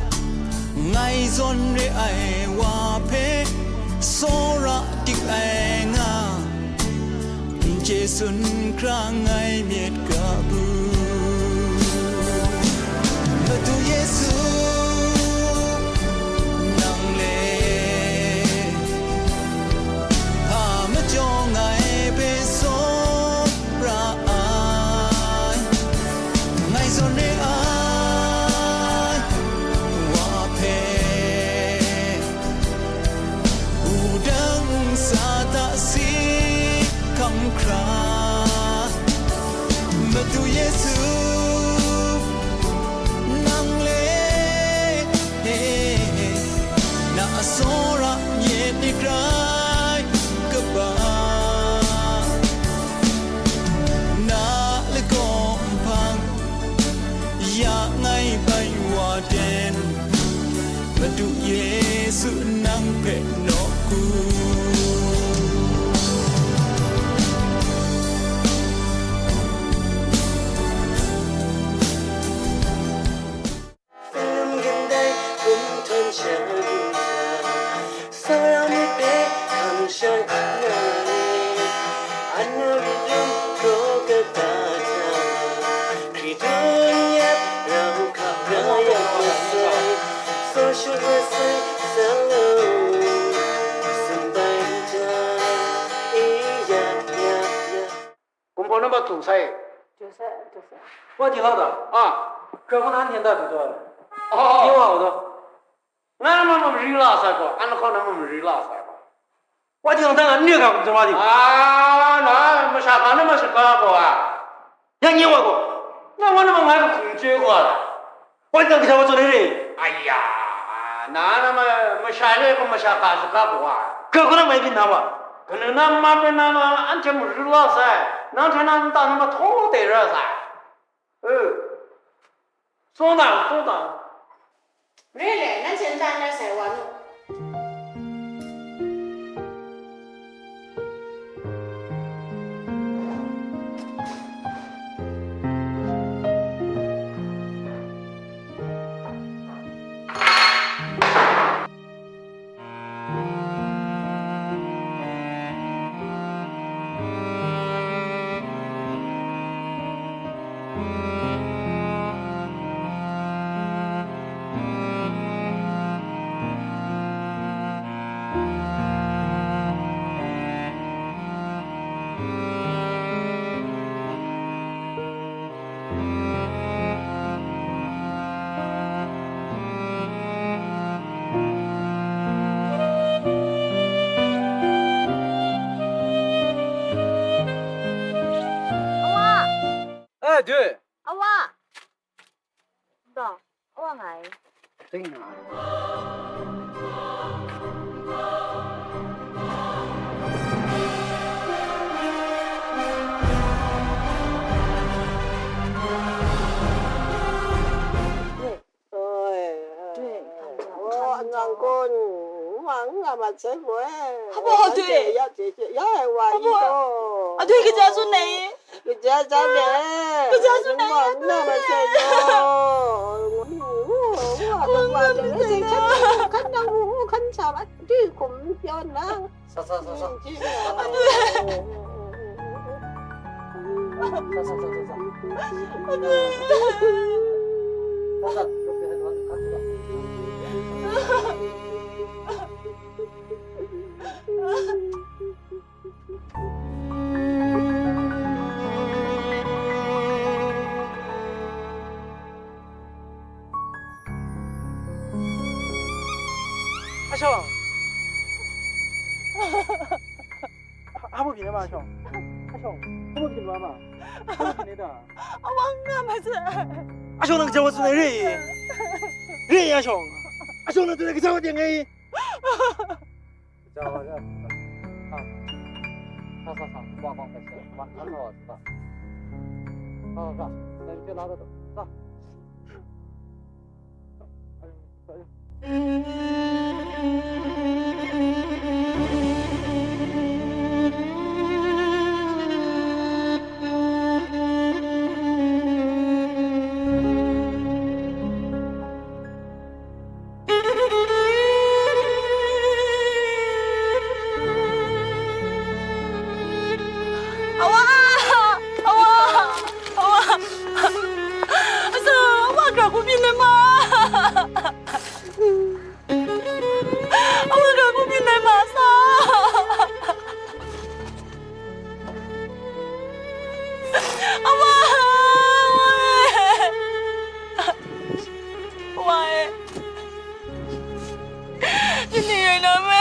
ngai zawn re ai wa hpe, tsawra dik ai nga, n chye tsun hkra ngai myit ga bu. Madu Yesu, nang le, hpa majaw ngai hpe tsawra ai, ngai zawn re ai wa hpe, wudang sa ta si hkam hkra, Madu Yesu, nang le, na a tsawra myit ni grai kaba, na lagaw nhpang ya ngai bai wa ten, Madu Yesu nang hpe nawku. Salum gindai kum htawn sha du sa, Sara myit hpe hkam shai nga ai, ana rit rum kraw kata hta, Hkridu n yep rau hkap ra yang masai, Sawshut masai, Salum, sumbai hta, e ya, ya, ya. Kumhpaw nambat htung sai. Joseph, Joseph. Wa di la da. A, hkra hkun an hyen da du taw ai. Oh. Ye wa u taw. Nga na ma mari la sai gaw, an hkaw na ma mari la sai gaw. Wa di lang dang an ne ga kumhpaw di. A, na, masha ka na ma shaka gaw a. Yang nye wa gaw. Nga wa na ma ngai ga hkum chye gaw a. Wai nang kaja wa zawn ai re? Aya, na, na ma, masha le gaw masha ka shaka gaw ai. Ga gaw na mai byin na wa? Kanu na ma byin na ma, anhte maru la sai, nang hte na nta na ma htaw dai ra sai. E, tsaw na, tsaw na. Re le, nanhte nta n rai sai wa nu. Awa! Eh, Doi! Awa! Doi, awa ngai. Oi, oi, oi. Doi, oi. Oh, anang kun, mang nga ma sai boi. Habo, Doi. Ya, ya, ya, ya, wa, habo. I to. A, Doi, kaja tsun nai? Kaja tsun nai? Kaja tsun nai? Mang nga ma sai yo. Mang nga ma sai na. Kan nang, kan sa ba, di kum pyo na. Sa, sa, sa, sa. A, Doi. Sa, sa, sa, sa, sa. Sa, sa. A shawng. A, a mu byin ai ma, a shawng. A shawng, a mu byin wa ma. A mu byin ai ta? A wang nga ma sai. A shawng, nang gaja wa tsun ai re i? Re i, a shawng? A shawng, nang tsun ai gaja wa teng ai i? Gaja wa re. Sa, sa, sa, sa, wa, wa, wa, sa, wa, sa, wa, sa. Sa, sa, sa, sa, sa, sa. Awa! Awa! Awa! Asa, awa, ga ku byin le ma! Awa, ga ku byin le ma, sa! Awa! Awa e! Awa e! Ni ni rai na me?